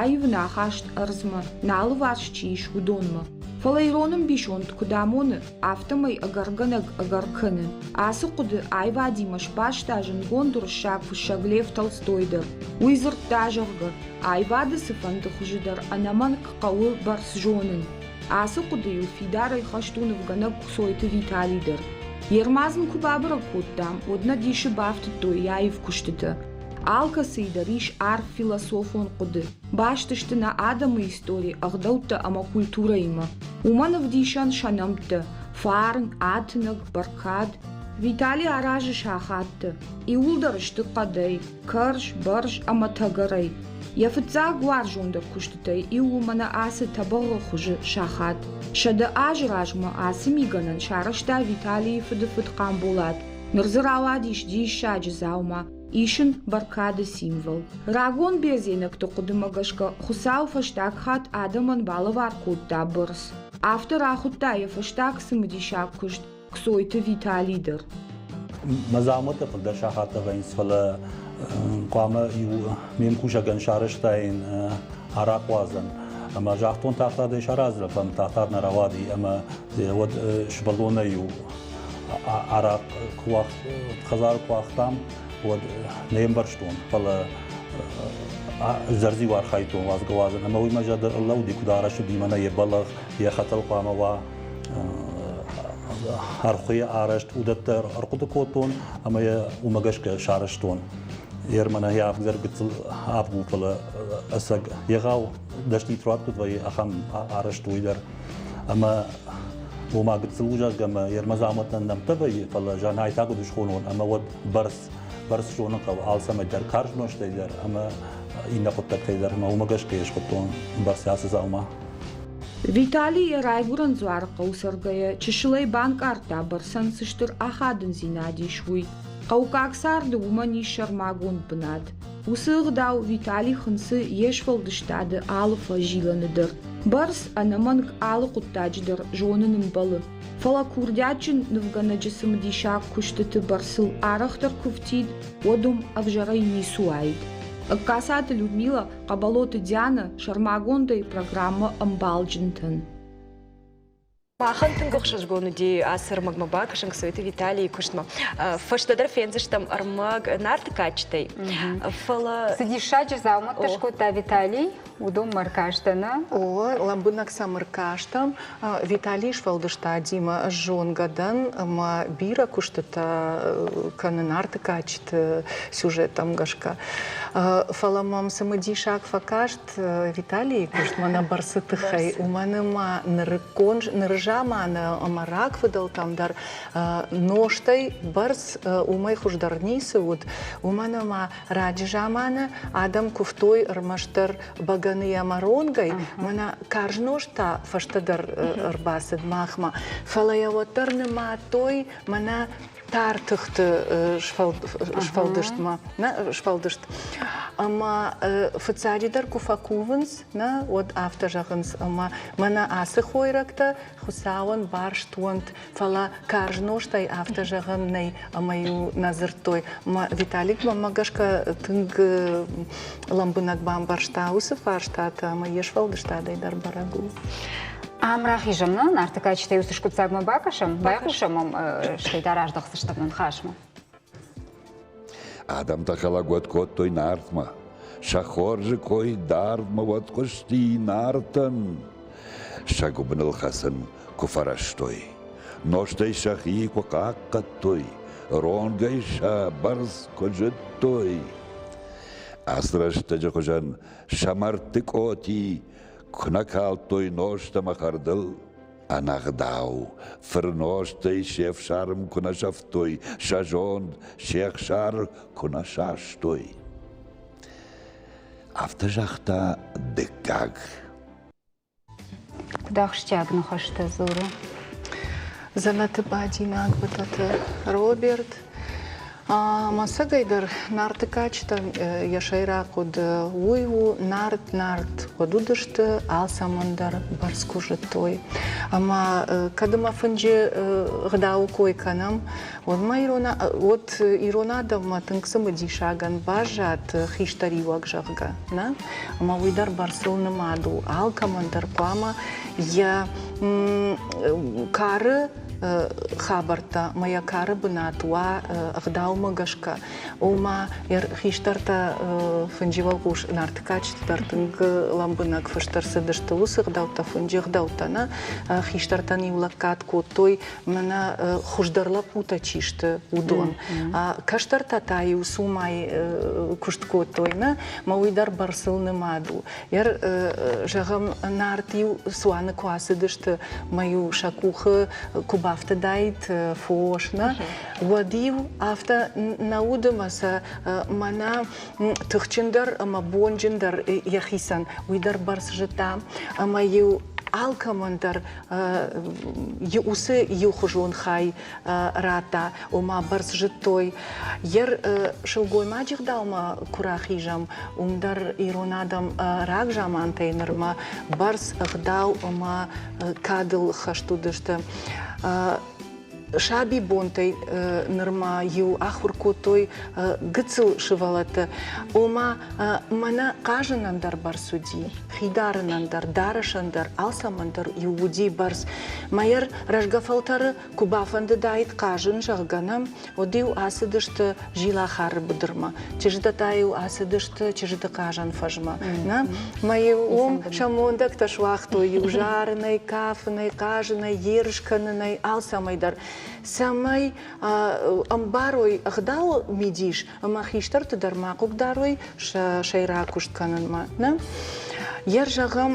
аив нӕ ахаст ӕрдзмӕ, нӕ алыварс чи ис, уыдонмӕ. Фӕлӕ ирон ӕмбисонд куыд амоны, афтӕмӕй ӕгӕргӕнӕг ӕгӕр кӕны. Ацы хъуыды аивадимӕ сбаста зындгонд уырыссаг фыссӕг Лев Толстой дӕр. Уый дзырдта, зӕгъгӕ, аивады цыфӕнды хуызы дӕр ӕнӕмӕнг хъӕуы бӕрц зонын. Ацы хъуыдыйыл фидарӕй хӕст у нывгӕнӕг Кцойты Витали дӕр. Йе рмадз ын куы бабӕрӕг кодтам, уӕд нӕ дисы бафтыдтой йӕ аив куыстытӕ. Алкӕцыйы дӕр ис арф философон хъуыды, баст сты нӕ адӕмы истори, ӕгъдӕуттӕ ӕмӕ культурӕимӕ. Уымӕн ӕвдисӕн сӕ нӕмттӕ – фарн, атынӕг, бӕркад. Витали аразы сахаттӕ. Иууылдӕр сты хъӕдӕй, кӕрз, бӕрз ӕмӕ тӕгӕрӕй. Йӕ фыццаг уарзондӕр куыстытӕй иу у мӕнӕ ацы тӕбӕгъы хуызы сахат. 100 азы размӕ ацы мигӕнӕн сарӕзта Виталийы фыдыфыд Хъамболат. Ныр дзы рауадис диссаджы дзаума, ис ын бӕркады символ. Рагон бердзенӕгты хъуыдымӕ гӕсгӕ Хуыцау фӕстаг хатт адӕмӕн балӕвар кодта бырц. Афтӕ рахуыдта йӕ фӕстаг цымыдисаг куыст Кцойты Витали дӕр. Мӕ дзаумӕттӕ фылдӕр сахаттӕ вӕййынц, фӕлӕ хъуамӕ иу ме мкусӕгӕн сарӕзтаин. арахъуадзӕн. Ӕмӕ загътон тагъдадӕй сараздзынӕн, фӕлӕ тагъдад нӕ рауади ӕмӕ уӕд сывӕллонӕй-иу арахъ хӕдзары куы уагътам, уӕд не мбӕрстон, фӕлӕ зӕрдиу архайдтон уадзгӕ уадзын. Ӕмӕ уый мӕ зӕрдӕ ӕрлӕууыди, куыд арӕзт уыди мӕнӕ йӕ бӕлӕгъ, йӕ хӕтӕл хъуамӕ уа ӕрхуыйы арӕзт, уыдӕттӕ ӕрхъуыды кодтон ӕмӕ йӕ уымӕ гӕсгӕ сарӕзтон. Йе мӕнӕ йӕ авг дӕр гыццыл авг у, фӕлӕ ӕцӕг егъау дӕсны труат куыд вӕййы, ахӕм арӕзт уый дӕр. Ӕмӕ ома гыццыл у, зӕгъгӕ, ӕмӕ йе рмӕдзаумӕттӕн нӕмттӕ вӕййы, фӕлӕ Жанайы куыд схонон, ӕмӕ уӕд бӕрц, бӕрц зонын хъӕуы алцӕмӕй дӕр, карз нозтӕй дӕр ӕмӕ иннӕ хъуыддӕгтӕй дӕр. Ӕмӕ уымӕ гӕсгӕ йӕ схуыдтон бӕрц ацы дзаума. Витали йӕ райгуырӕн Дзуарыхъӕуы цӕргӕйӕ чысылӕй банкъардта бӕрцӕн цы стыр ахадындзинад ис, уый. Хъӕуккаг царды уымӕн ис сӕрмагонд бынат. Уыцы ӕгъдау Витали хынцы йе сфӕлдыстады алы фӕзилӕны дӕр. Бӕрц ӕнӕмӕнг алы хъуыддаджы дӕр зонын ӕмбӕлы. Фӕлӕ курдиатджын нывгӕнӕджы цымыдисаг куыстыты бӕрцыл арӕхдӕр куы фтид, уӕд уым ӕвзӕрӕй ницы уаид. Ӕгкацаты Людмила Хъӕбӕлоты Дианӕ сӕрмагондӕй программӕ ӕмбалджынтӕн. Махӕн тынг ӕхсызгон уыди ацы ӕрмӕгмӕ бакӕсын Ксойты Виталийы куыстмӕ. Фӕстӕдӕр фендзыстӕм ӕрмӕг Нарты кадджытӕй. Фӕлӕ Цы диссаджы дзаумӕттӕ скодта Виталий, уыдонмӕ ӕркастӕн, а? О, лӕмбынӕг сӕм ӕркастӕн. Виталийы сфӕлдыстадимӕ ӕз зонгӕ дӕн ӕмӕ бирӕ куыстытӕ кӕны Нарты кадджыты сюжеттӕм гӕсгӕ. Фӕлӕ мӕм цымыдисаг фӕкаст Виталийы куыст мӕнӕ бӕрцы тыххӕй, уымӕн ӕмӕ нырыккон ныры заманы ӕмӕ рагфыдӕлтӕм дӕр нозтӕй бӕрц уымӕй хуыздӕр ницы уыд, уымӕн ӕмӕ раджы заманы адӕм куывтой ӕрмӕстдӕр бӕгӕныйӕ ӕмӕ ронгӕй, мӕнӕ карз нозт та фӕстӕдӕр ӕрбацыд махмӕ, фӕлӕ йӕ уӕддӕр нымадтой мӕнӕ тар тыхты сфӕлдыстмӕ, нӕ сфӕлдыст. Ӕмӕ фыццаджыдӕр куы фӕкувынц, нӕ, уӕд афтӕ зӕгъынц, ӕмӕ мӕнӕ ацы хойрӕгтӕ Хуыцауӕн барст уӕнт, фӕлӕ карз нозтӕй афтӕ зӕгъӕн нӕй, ӕмӕ-иу нӕ дзырдтой. Мӕ Виталик мӕнмӕ гӕсгӕ тынг лӕмбынӕг бамбӕрста уыцы фарстатӕ ӕмӕ йе сфӕлдыстадӕй дӕр бӕрӕг у. Ам рахизӕм, нӕ Нарты кадджытӕй уыцы скъуыддзагмӕ бакӕсӕм, байхъусӕм ӕм, стӕй та раздӕхдзыстӕм нӕ ныхасмӕ. Адӕмтӕ хӕлӕгуӕд кодтой Нартмӕ. Сӕ хорзы кой дардмӕ уӕд хъуысти Нартӕн. Сӕ гуыбыныл хӕцын куы фӕрӕзтой, нозтӕй сӕхи куы хъахъхъӕдтой, ронгӕй сӕ бӕрц куы зыдтой. Ацы рӕстӕджы хуызӕн сӕ мӕрдты къоти куы нӕ калдтой нозт ӕмӕ хӕрдыл, ӕнӕгъдау, фырнозтӕй се фсарм куы нӕ сӕфтой, сӕ зонд, се хсар куы нӕ састой. Афтӕ загъта дыккаг. Куыд ахсджиаг ныхӕстӕ дзуры? Дзӕнӕты бадинаг Бытаты Роберт. Мӕцӕгӕй дӕр Нарты кадджытӕн йӕ сӕйраг хъуыды уый у, Нарт Нарт уӕд уыдысты, алцӕмӕн дӕр бӕрц куы зыдтой. Ӕмӕ кӕд ӕмӕ фынджы гъдауы кой кӕнӕм, уӕд ма ирон, уӕд ирон адӕммӕ тынг цымыдисагӕн баззад хистӕриуӕг, зӕгъгӕ, нӕ? Ӕмӕ уый дӕр бӕрцыл нымад у. Алкӕмӕн дӕр хъуамӕ йӕ кары хабӕрттӕ ӕмӕ йӕ кары бынат уа ӕгъдаумӕ гӕсгӕ. Ома йӕ хистӕртӕ фынджы уӕлхъус Нарты кадджыты дӕр тынг лӕмбынӕг фыст ӕрцыдысты уыцы ӕгъдӕуттӕ, фынджы ӕгъдӕуттӕ нӕ. Хистӕртӕн-иу лӕггад кодтой мӕнӕ хуыздӕр лӕппутӕ чи сты, уыдон. Кӕстӕртӕ та-иу цумайы куыст кодтой, нӕ? Мӕ уый дӕр бӕрцыл нымад у. Ер, зӕгъӕм, Нарт-иу цуаны куы ацыдысты, мӕ-иу сӕ къухы куы бафтыдаид фос, нӕ, уӕд-иу афтӕ нӕ уыд ӕмӕ сӕ мӕнӕ тыхджындӕр ӕмӕ бонджындӕр йӕхицӕн уый дӕр бӕрц зыдта. Ӕмӕ-иу алкӕмӕн дӕр уыцы иухуызон хай радта, ома бӕрц зыдтой. Йӕ сылгоймаджы гъдаумӕ куы рахизӕм, уым дӕр ирон адӕм рагзамантӕй нырмӕ бӕрц ӕгъдау ӕмӕ кадыл хӕст уыдысты. Сабибонтӕй нырма иу ахуыр кодтой гыццыл сывӕллӕтты. Ома, мӕнӕ хъазынӕн дӕр бӕрц уыди, хи дарынӕн дӕр, дарӕсӕн дӕр, алцӕмӕн дӕр иу уыди бӕрц. Мӕйӕр рӕзгӕ фӕлтӕры куы бафӕндыдаид хъазын, зӕгъгӕ нӕм, уӕд-иу ацыдысты Зилахары быдырмӕ, чызджытӕ та-иу ацыдысты чызджыты хъазӕн фӕзмӕ. Нӕ? Мӕ-иу уым сӕ мондӕгтӕ суагътой иу зарынӕй, кафынӕй, хъазынӕй, ерыс кӕнынӕй, алцӕмӕй дӕр. Цӕмӕй ӕмбарой ӕгъдауы мидис ӕмӕ хистӕрты дӕр ма хъыгдарой сӕ сӕйраг куыст кӕнынмӕ. Нӕ? Йӕ зӕгъӕм,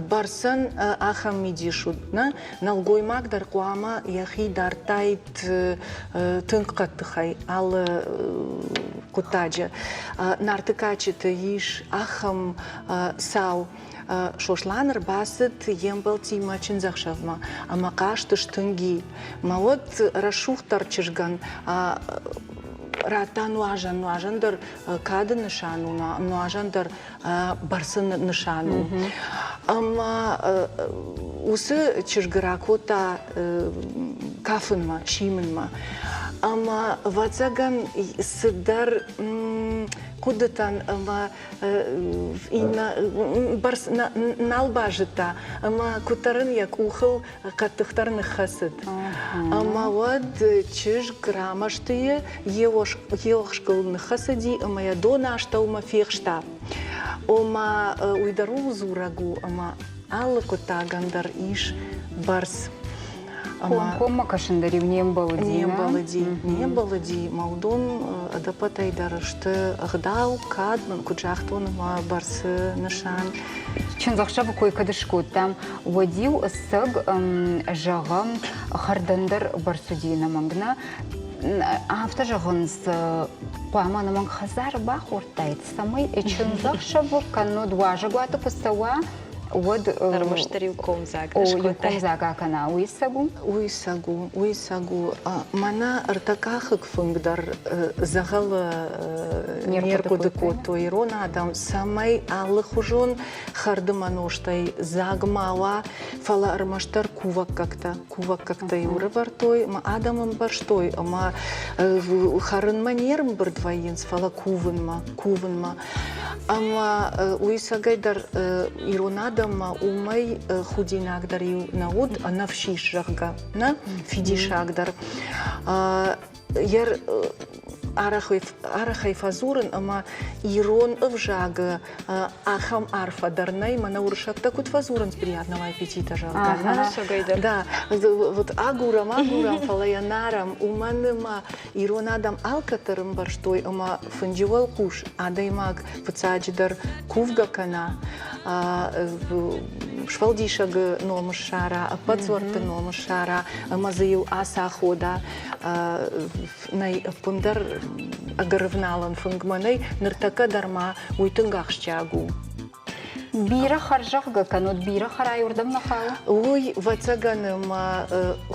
бӕрцӕн ахӕм мидис уыд, нӕ? Нӕлгоймаг дӕр хъуамӕ йӕхи дардтаид тынг хъӕддыхӕй алы хъуыддаджы. Нарты кадджыты ис ахӕм цау. Сослан ӕрбацыд йе мбӕлттимӕ чындзӕхсӕвмӕ ӕмӕ хъазт стынг и. Мӕ уӕд рӕсугъддӕр чызгӕн радта нуазӕн. Нуазӕн дӕр кады нысан у, нуазӕн дӕр бӕрцы нысан у. Ӕмӕ уыцы чызгы ракодта кафынмӕ, симынмӕ. Ӕмӕ, ӕвӕццӕгӕн, цыдӕр хъуыдытӕн ӕмӕ иннӕ бӕрц нал базыдта ӕмӕ куыддӕр ын йӕ къухыл хъӕддыхдӕр ныххӕцыд. Ӕмӕ уӕд чызг рамӕстыйы йе уӕхскыл ныххӕцыди ӕмӕ йӕ доны астӕумӕ фехста. Ома уый дӕр ууыл дзурӕг у, ӕмӕ алы хъуыддагӕн дӕр ис бӕрц. Комкоммӕ кӕсын дӕр-иу не мбӕлыди. Не мбӕлыди, не мбӕлыди. Мӕ уыдон ӕдӕппӕтӕй дӕр сты ӕгъдау, кад, мын куыд загътон, ӕмӕ бӕрцы нысан. Чындзӕхсӕвы кой кӕд скодтам, уӕд-иу ӕцӕг, зӕгъӕм, хӕрдӕн дӕр бӕрц уыди ӕнӕмӕнг нӕ. Афтӕ зӕгъынц, хъуамӕ ӕнӕмӕнг хӕдзары бахордтаид, цӕмӕй чындзӕхсӕвы кӕннод уазӕгуаты куы цӕуа, уӕд ӕрмӕстдӕр иу комдзаг иу комдзаг акӕна, уый цӕг у? Уый цӕг у, уый цӕг у. Мӕнӕ ӕртӕкъахыг фынг дӕр дзӕгъӕлы не рхъуыды кодтой ирон адӕм, цӕмӕй алыхуызон хӕрды мӕ нозтӕй дзаг ма уа, фӕлӕ ӕрмӕстдӕр кувӕггӕгтӕ. Кувӕггӕгтӕ-иу ӕрӕвӕрдтой ӕмӕ адӕм ӕмбӕрстой, ӕмӕ хӕрынмӕ не рымбырд вӕййынц, фӕлӕ кувынмӕ, кувынмӕ. Ӕмӕ уый цӕгӕйдӕр ирон адӕммӕ уымӕй худинагдӕр иу нӕ уыд, ӕнӕфсис, зӕгъгӕ, нӕ фидисаг дӕр. Арӕхӕй фӕдзурын ӕмӕ ирон ӕвзагы ахӕм арфӕ дӕр нӕй, мӕнӕ уырыссӕгтӕ куыд фӕдзурынц приятного аппетита, зӕгъгӕ. Да, вот агурӕм, агурӕм, фӕлӕ йӕ нарӕм, уымӕн ӕмӕ ирон адӕм алкӕддӕр ӕмбӕрстой ӕмӕ фынджы уӕлхъус адӕймаг фыццаджыдӕр кувгӕ кӕна, сфӕлдисӕгы ном ссара, ӕппӕт дзуӕртты ном ссара ӕмӕ дзы-иу ацахода. Нӕй ӕппындӕр ӕгӕр ӕвналӕн фынгмӕ нӕй, ныртӕккӕ дӕр ма уый тынг ахсджиаг у. Бирӕ хӕрзӕгъгӕ кӕнут, бирӕ хӕрай уырдӕм нӕ хауы? Уый, ӕвӕццӕгӕн, ӕмӕ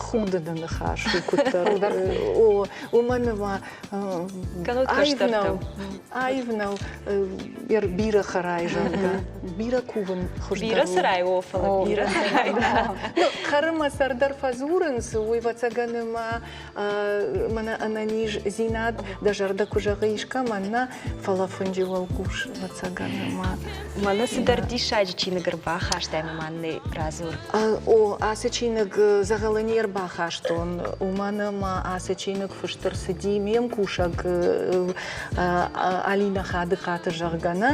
худыны ныхас у куыддӕр. О, уымӕн ӕмӕ аив нӕу, аив нӕу бирӕ хӕрай, зӕгъгӕ. Бирӕ кувын хуыздӕр Бирӕ сӕрай, о, фӕлӕ бирӕ хӕрай. Хӕры мӕ сӕр дӕр фӕдзурынц, уый, ӕвӕццӕгӕн, ӕмӕ мӕнӕ ӕнӕниздзинад дӕ зӕрдӕ куы зӕгъы искӕмӕн, нӕ, фӕлӕ фынджы уӕлхъус, ӕвӕццӕгӕн, ӕмӕ Мӕнӕ цыдӕр диссаджы чиныг ӕрбахастай ӕмӕ ма нын радзур. О, ацы чиныг дзӕгъӕлы не рбахастон, уымӕн ӕмӕ ацы чиныг фыст ӕрцыди ме мкусӕг Алинӕ Хадыхъаты, зӕгъгӕ, нӕ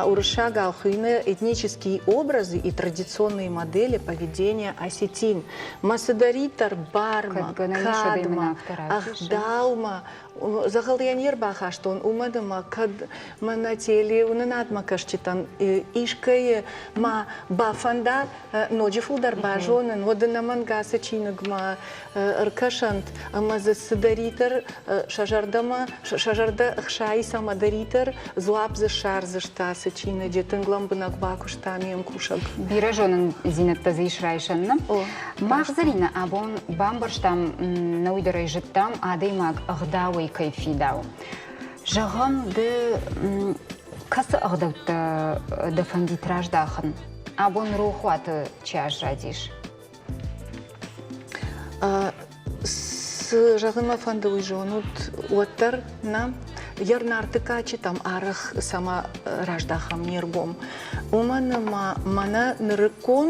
уырыссагау хуыйны «Этнические образы и традиционные модели поведения осетин». Мӕ цыдӕриддӕр бармӕ, кадмӕ, ӕгъдаумӕ дзӕгъӕл йӕ не рбахастон, уымӕн ӕмӕ кӕд мӕнӕ телеуынынадмӕ кӕсджытӕн искӕйы ма бафӕнда ноджы фылдӕр базонын, уӕд ӕнӕмӕнг ацы чиныгмӕ ӕркӕсӕнт ӕмӕ дзы цыдӕриддӕр сӕ зӕрдӕмӕ, сӕ зӕрдӕ ӕхсайы цӕмӕдӕриддӕр дзуапп дзы ссардзысты ацы чиныджы. Тынг лӕмбынӕг бакуыста ме мкусӕг. Бирӕ зонындзинӕдтӕ дзы ис райсӕн, нӕ? Мах Зӕринӕ абон бамбӕрстам, нӕ уый дӕр ӕй зыдтам, адӕймаг ӕгъдауӕй кӕй фидауы. Зӕгъӕм, ды кӕцы ӕгъдӕуттӕ дӕ фӕндит раздахын? Абон рохуаты чи аззадис? Цы зӕгъын мӕ фӕнды, уый зонут, уӕддӕр нӕ йӕ Нарты кадджытӕм арӕх цӕмӕ раздахӕм не ргом. Уымӕн ӕмӕ мӕнӕ нырыккон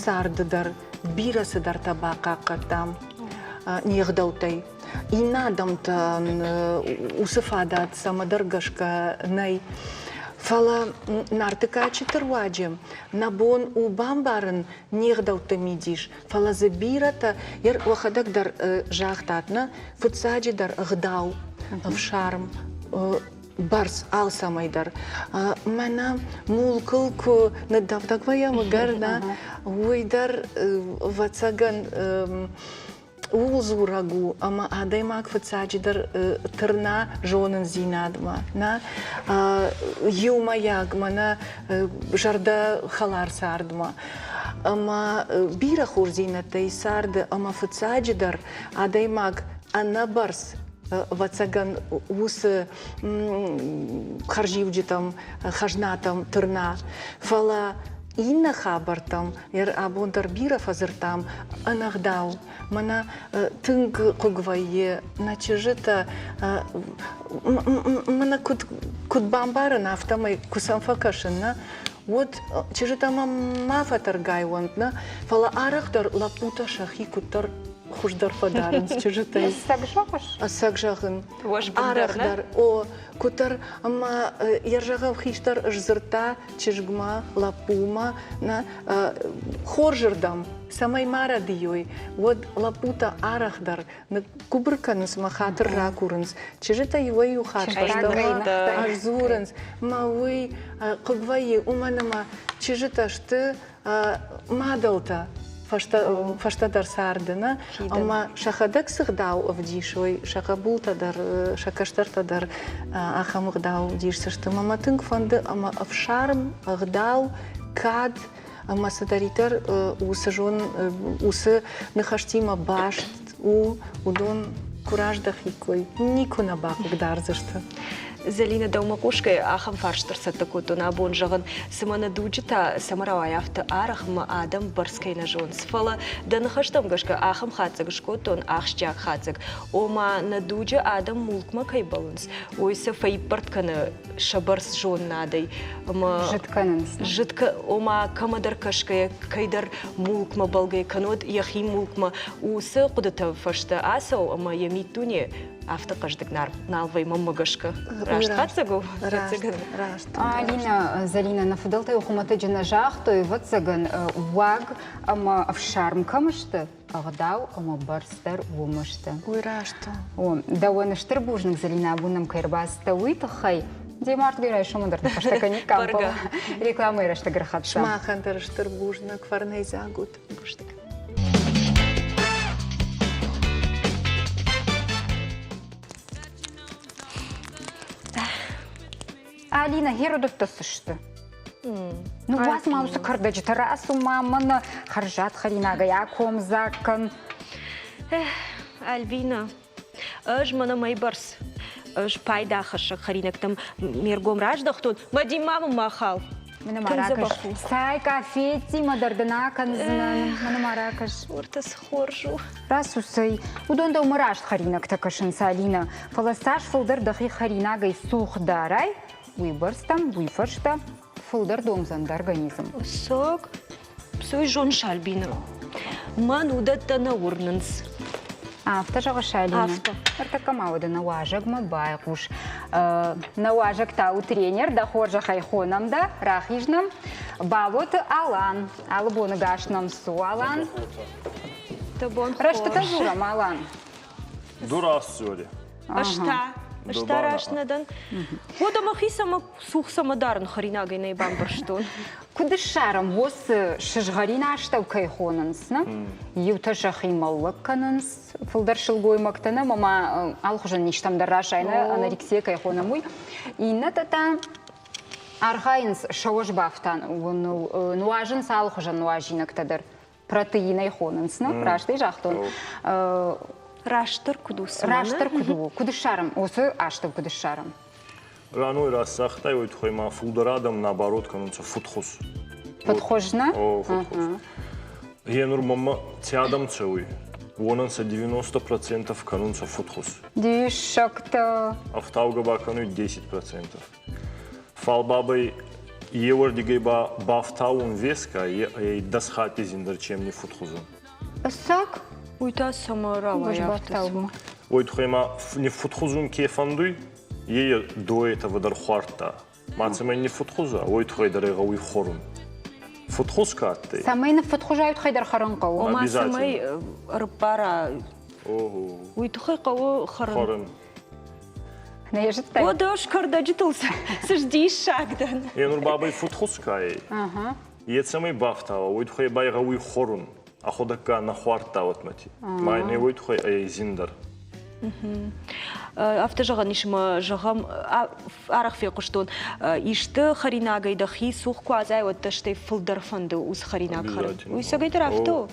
царды дӕр бирӕ цыдӕртӕ бахъахъхъӕдтам не гъдӕуттӕй. Иннӕ адӕмтӕн уыцы фадат цӕмӕдӕр гӕсгӕ нӕй. Фӕлӕ Нарты кадджыты руаджы нӕ бон у бамбарын не гъдӕутты мидис, фӕлӕ дзы бирӕтӕ уӕхӕдӕг дӕр загътат, нӕ фыццаджыдӕр ӕгъдау, ӕфсарм, бӕрц алцӕмӕй дӕр. Мӕнӕ мулкыл куы ныддӕвдӕг вӕййӕм ӕгӕр, нӕ, уый дӕр, ӕвӕццӕгӕн, ууыл дзурӕг у, ӕмӕ адӕймаг фыццаджыдӕр тырна зонындзинадмӕ, нӕ иумӕйаг мӕнӕ зӕрдӕхӕлар цардмӕ. Ӕмӕ бирӕ хорздзинӕдтӕ и царды, ӕмӕ фыццаджыдӕр адӕймаг ӕнӕбӕрц ӕвӕццӕгӕн уыцы хӕрзиуджытӕм, хӕзнатӕм тырна. Фӕлӕ иннӕ хабӕрттӕм абон дӕр бирӕ фӕдзырдтам ӕнӕгъдау. Мӕнӕ тынг хъыг вӕййы нӕ чызджытӕ, мӕнӕ куыд, куыд бамбарын, афтӕмӕй куы сӕм фӕкӕсын, нӕ, уӕд чызджытӕ мӕм ма фӕтӕргай уӕнт, нӕ, фӕлӕ арӕхдӕр лӕппутӕ сӕхи куыддӕр хуыздӕр фӕдарынц чызджытӕй. Ӕцӕг зӕгъыс? Ӕцӕг зӕгъын. Арӕхдӕр, о, куыддӕр ӕмӕ йӕ зӕгъӕм хистӕр сдзырдта чызгмӕ, лӕппумӕ, нӕ, хорзырдӕм, цӕмӕй ма рӕдийой, уӕд лӕппутӕ арӕхдӕр ныггуыбыр кӕнынц мӕ хатыр ракурынц. Чызджытӕ иуӕй-иу хатт фӕстӕмӕ ӕрдзурынц, мӕ уый хъыг вӕййы, уымӕн ӕмӕ чызджытӕ сты мадӕлтӕ фӕстӕдӕр царды, нӕ? Ӕмӕ сӕхӕдӕг цы гъдау ӕвдисой, сӕ хъӕбултӕ дӕр, сӕ кӕстӕртӕ дӕр ахӕм ӕгъдау ӕвдисдзысты. Мӕ мӕ тынг фӕнды ӕмӕ ӕфсарм, ӕгъдау, кад ӕмӕ цыдӕриддӕр уыцы зон уыцы ныхӕстимӕ баст у, уыдон куы раздӕхиккой, никуы нӕ бахъыгдардзысты. Зӕлинӕ, дӕумӕ хъусгӕйӕ ахӕм фарст ӕрцӕттӕ кодтон абон, зӕгъын, цымӕ нӕ дуджы та цӕмӕ рауайы афтӕ арӕх ӕмӕ адӕм бӕрц кӕй нӕ зонынц. Фӕлӕ дӕ ныхӕстӕм гӕсгӕ ахӕм хатдзӕг скодтон, ахсджиаг хатдзӕг. Ома, нӕ дуджы адӕм мулкмӕ кӕй бӕллынц, уый сӕ фӕиппӕрд кӕны сӕ бӕрц зонынадӕй. Ӕмӕ зыд кӕнынц. Зыд, ома, кӕмӕдӕр кӕсгӕйӕ, кӕйдӕр мулкмӕ бӕлгӕ кӕнод йӕхи мулкмӕ, уыцы хъуыдытӕ фӕстӕ ацӕуы ӕмӕ йӕ миддуне афтӕ хъӕздыг нал вӕййы мӕнмӕ гӕсгӕ. Раст хатдзӕг у? Раст. Алина, Зӕлинӕ, нӕ фыдӕлтӕ хуымӕтӕджы нӕ загътой, ӕвӕццӕгӕн, уаг ӕмӕ ӕфсарм кӕм сты, ӕгъдау ӕмӕ бӕрц дӕр уым сты. Уый раст у. Дӕуӕн стыр бузныг, Зӕлинӕ, абон нӕм кӕй ӕрбацыдтӕ, уый тыххӕй. Де мартгӕй райсомы дӕр ныхӕстӕ кӕниккам, фӕлӕ рекламӕйы рӕстӕг ӕрхӕццӕ. Сымахӕн дӕр стыр бузныг, фӕрнӕйдзаг ут. Бузныг. Алина, Геродоттӕ цы сты? Ныууадз ма уыцы кӕрдӕджытӕ, рацу ма мӕнӕ хӕрзад хӕринагӕй акомдзаг кӕн. Альбина, ӕз мӕнӕ мӕйбӕрц ӕз пайдахӕссӕг хӕринӕгтӕм ме ргом раздӕхтон, Мадин ма мын ма хал. Мӕнӕ ма ракӕс. Цай, къафеттимӕ дӕр дын акӕндзынӕн. Мӕнӕ ма ракӕс. Уыртӕ цы хорз у. Рацу, цӕй. Уыдон дӕумӕ раст хӕринӕгтӕ кӕсынц, Алинӕ. Фӕлӕ цас фылдӕр дӕхи хӕринагӕй цух дарай, уыйбӕрц дӕм уый фӕстӕ фылдӕр домдзӕн дӕ организм. Сок, Псой зоныс, Альбина, мӕн уыдӕттӕ нӕ уырнынц. Афтӕ зӕгъыс, Алина? Афтӕ. Ныртӕккӕ ма уӕдӕ нӕ уазӕгмӕ байхъус. Нӕ уазӕг та у тренер, дӕ хорзӕхӕй хонӕм дӕ, рахиз нӕм. Балоты Алан. Алы боны гас нӕм цу, Алан. Дӕ бон Рӕстытӕ дзурӕм, Алан. Дурасцори. Ӕз та, ӕз та раст нӕ дӕн. Уӕдӕ мӕхи цӕмӕ цух цӕмӕ дарын хӕринагӕй нӕ бамбӕрстон. Куыд ссарӕм, уыцы сызгъӕрин астӕу кӕй хонынц, нӕ? Иутӕ сӕхи мӕллӕг кӕнынц, фылдӕр сылгоймӕгтӕ нӕ, ӕмӕ ма алыхуызон низтӕм дӕр расайы, анорексия кӕй хонӕм, уый. Иннӕтӕ та архайынц сӕуӕз бафтан, нуазынц алыхуызон нуазинӕгтӕ дӕр. Протеинӕй хонынц, нӕ? Раст ӕй загътон? Растдӕр куыд у? Растдӕр куыд у? Куыд ссарӕм? Уыцы астӕу куыд ссарӕм? Раной рацагътай, уой туххӕй ма фулдӕр адӕм наоборот кӕнунцӕ фудхуз. Фудхуз, нӕ? О, фудхуз. Е нур мӕмӕ ци адӕм цӕуй? Уонӕн сӕ 90% кӕнунцӕ фудхуз. Диссӕгтӕ. Ӕфтаугӕ ба кӕнуй 10%. Фал бабӕй еуӕрдигӕй ба бафтаун веска е дӕс хатти зиндӕр чем не фудхузун. Ӕцӕг? Уый та цӕмӕ рауайа афтӕ? Уой туххӕй ма не фудхузун ке фӕндуй, е до этого дӕр хуардта. Ма цӕмӕй не фудхуза, уой туххӕй дӕр ӕй гъӕуй хорун. Фудхуз ка адтӕй? Цӕмӕй ныффудхуз ай туххӕй дӕр хӕрын хъӕуы. Ома цӕмӕй ӕрбара, уый туххӕй хъӕуы хӕрын. Хӕрын. Нӕ йӕ зыдтай? О, дӕс кӕрдӕджытыл цы сдиссаг дӕн. Е нур бабӕй фудхуз ка ӕй, е цӕмӕй бафтауа, уой туххӕй байгъӕуй хорун. Ӕхуӕдӕгка нӕ хуардта уотмӕти. Ма ин уой туххӕй ӕй зиндӕр. Афтӕ зӕгъӕн ис ӕмӕ, зӕгъӕм, арӕх фехъуыстон, исты хӕринагӕй дӕхи цух куы уадзай, уӕд дӕ стӕй фылдӕр фӕнды уыцы хӕринаг хӕрын. Уый цӕгӕйдӕр афтӕ у?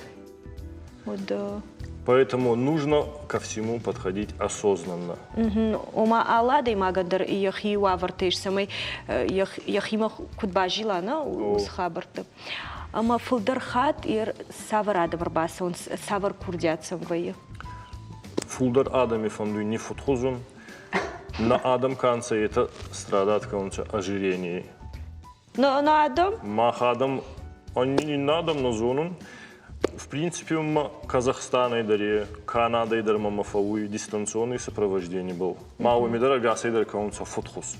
Уӕд Поэтому нужно ко всему подходить осознанно. Ома алы адӕймагӕн дӕр йӕхи уавӕртӕ ис, цӕмӕй йӕхимӕ куыд базила, нӕ, уыцы хабӕртты. Ӕмӕ фылдӕр хатт цавӕр адӕм ӕрбацӕуынц, цавӕр курдиат сӕм вӕййы? Фулдӕр адӕми фӕндуй не фудхуз ун. Нӕ адӕм ка нцӕ, етӕ страдат кӕнунцӕ ожирении. Нӕ адӕм? Мах адӕм, они не адӕм нӕ зонун. В принципе, ма Казахстанӕй дӕр, Канадӕй дӕр мӕмӕ фӕууй дистанционный сопровождение был. Ма уоми дӕр ӕгасӕй дӕр кӕнунцӕ фудхуз.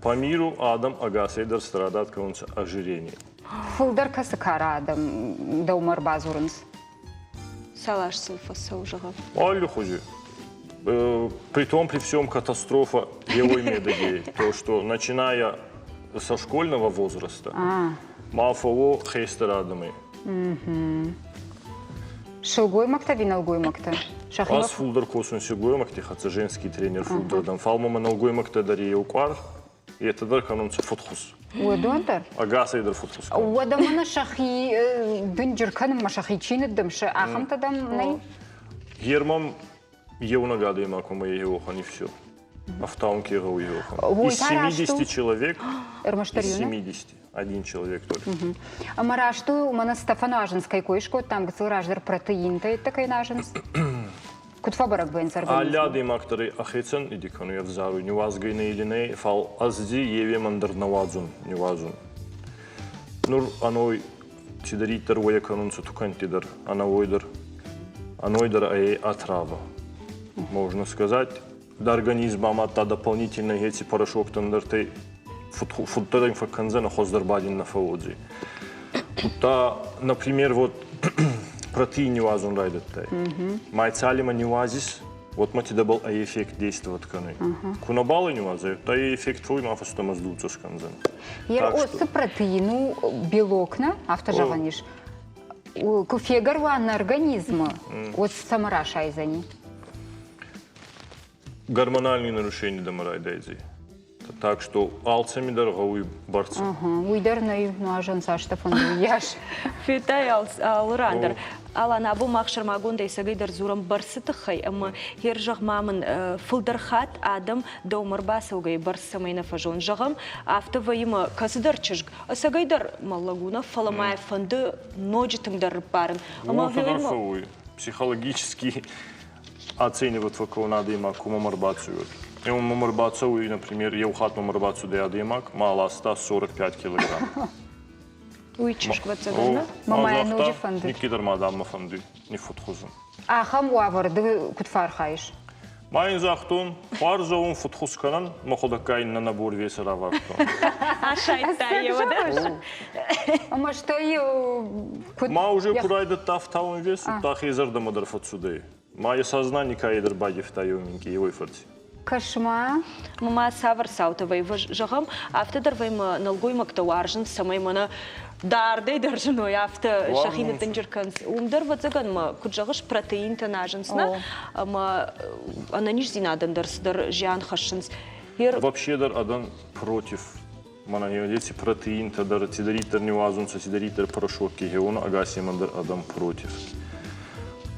По миру адӕм ӕгасӕй дӕр страдат кӕнунцӕ ожирение. Фылдӕр кӕцы кары адӕм дӕумӕ ӕрбадзурынц? Цал аз сыл фӕцӕуы, зӕгъӕм? Аллихузи. Притом при всем катастрофа еуей медӕги, то, что начиная со школьного возраста, ма фӕууо хестӕр адӕмӕй. Сылгоймӕгтӕ ӕви нӕлгоймӕгтӕ? Ӕз фулдӕр косун силгоймӕгти хӕццӕ женский тренер фулдӕр дӕн, фал мӕмӕ нӕлгоймӕгтӕ дӕр еу къуар, етӕ дӕр кӕнунцӕ фудхуз. Уыдон дӕр? Ӕгасӕй дӕр фудхуз. Уӕдӕ мӕнӕ сӕхи дынджыр кӕнынмӕ сӕхи чи ныддымсы, ахӕмтӕ дӕм нӕй? Герман еунӕг адӕймаг ӕма еуӕхӕн и все. Ӕфтаун ке гъӕуй еуӕхӕн. Из 70 человек, из 70 один человек только. Ӕмӕ раст у, мӕнӕ Стефан нуазынц кӕй кой скодтам, гыццыл раздӕр протеинтӕ йедтӕ кӕй нуазынц. Куыд фӕбӕрӕг вӕййынц организм? Алли адӕймаг дӕр ӕхецӕн иди кӕнуй ӕвзаруй, ниуазгӕй нӕ или нӕ, фал ӕз ди еуемӕн дӕр нӕ уадзун, ниуазун. Нур ӕной цидӕриддӕр уӕйӕ кӕнунцӕ тукӕнтти дӕр, ӕнӕуой дӕр, ӕной дӕр ӕй отрава. Можно сказать, да организм амадта дополнительно еци порошоктӕн дӕртӕй фуддӕр ин фӕккӕндзӕнӕ, хуӕздӕр ба дин нӕ фӕууодзӕй. Удта, например, вот протеин ниуазун райдӕдтай. Ма цалима ниуазис, вот ма тидӕбӕл ӕй эффект действовать кӕнуй. Ку нӕбал ниуазай, та эффект твой ма фӕстӕмӕ сдуцӕ скӕндзӕн. Оцы протеин у белок, нӕ? Афтӕ зӕгъӕн ис. Куы фегӕр уа нӕ организмы, уӕд цӕмӕ расайдзӕни? Гормональные нарушения дӕмӕ райдайдзӕй. Так что алцӕми дӕр гъӕуй бӕрцӕ. Уый дӕр нӕй нуазӕн цастӕ фӕнды, уыйас. Федтай алы ран дӕр. Алан, абон мах сӕрмагондӕй цӕгӕйдӕр дзурӕм бӕрцы тыххӕй ӕмӕ хер зӕгъ ма мын фылдӕр хатт адӕм дӕумӕ ӕрбацӕугӕйы бӕрц цӕмӕй нӕ фӕзон. Зӕгъӕм, афтӕ вӕййы мӕ кӕцыдӕр чызг ӕцӕгӕйдӕр мӕллӕг у нӕ, фӕлӕ ма йӕ фӕнды ноджы тынгдӕр рыппарын. Ӕмӕ фӕуй психологически оценивать фӕккӕун адӕймаг, ку мӕм ӕрбацӕуй. Еу мӕм ӕрбацӕуй, например, еу хатт мӕм ӕрбацудӕй адӕймаг, ма ласта 45 килограмм. Уый чызг ӕвӕццӕгӕн, нӕ? Мамӕ ноджы фӕнды. Никки дӕр ма дам мӕ фӕнды, ниффудхузӕн. Ахӕм уавӕр ды куыд фӕархайыс? Ма ин загътон, хуарз фудхуз кӕнӕн, мӕхуӕдӕгка ин нӕ набор веса равардтон. Асайдта йӕ уӕдӕ. Ӕмӕ стӕй куыд... Ма уже ку райдӕдта ӕфтауӕн вес, удта хе зӕрдӕмӕ дӕр фӕццудӕй. Ма йӕ сознание каедӕр баййафта еу минкъий уой фӕрци. Кӕс-ма. Ма цавӕр цаутӕ вӕййы, зӕгъӕм, афтӕ дӕр вӕййы мӕ нӕлгоймӕгтӕ уарзынц, цӕмӕй мӕнӕ дардӕй дӕр зыной, афтӕ сӕхи ныттынджыр кӕнынц. Уым дӕр, ӕвӕццӕгӕн, мӕ, куыд зӕгъыс, протеинтӕ назынц, нӕ? Ӕмӕ ӕнӕниздзинадӕн дӕр цыдӕр зиан хӕссынц. Вообще дӕр адӕн против мӕнӕн еци протеинтӕ дӕр цидӕриддӕр ниуазунцӕ, цидӕриддӕр порошокки хеуон ӕгасемӕн дӕр адӕм против.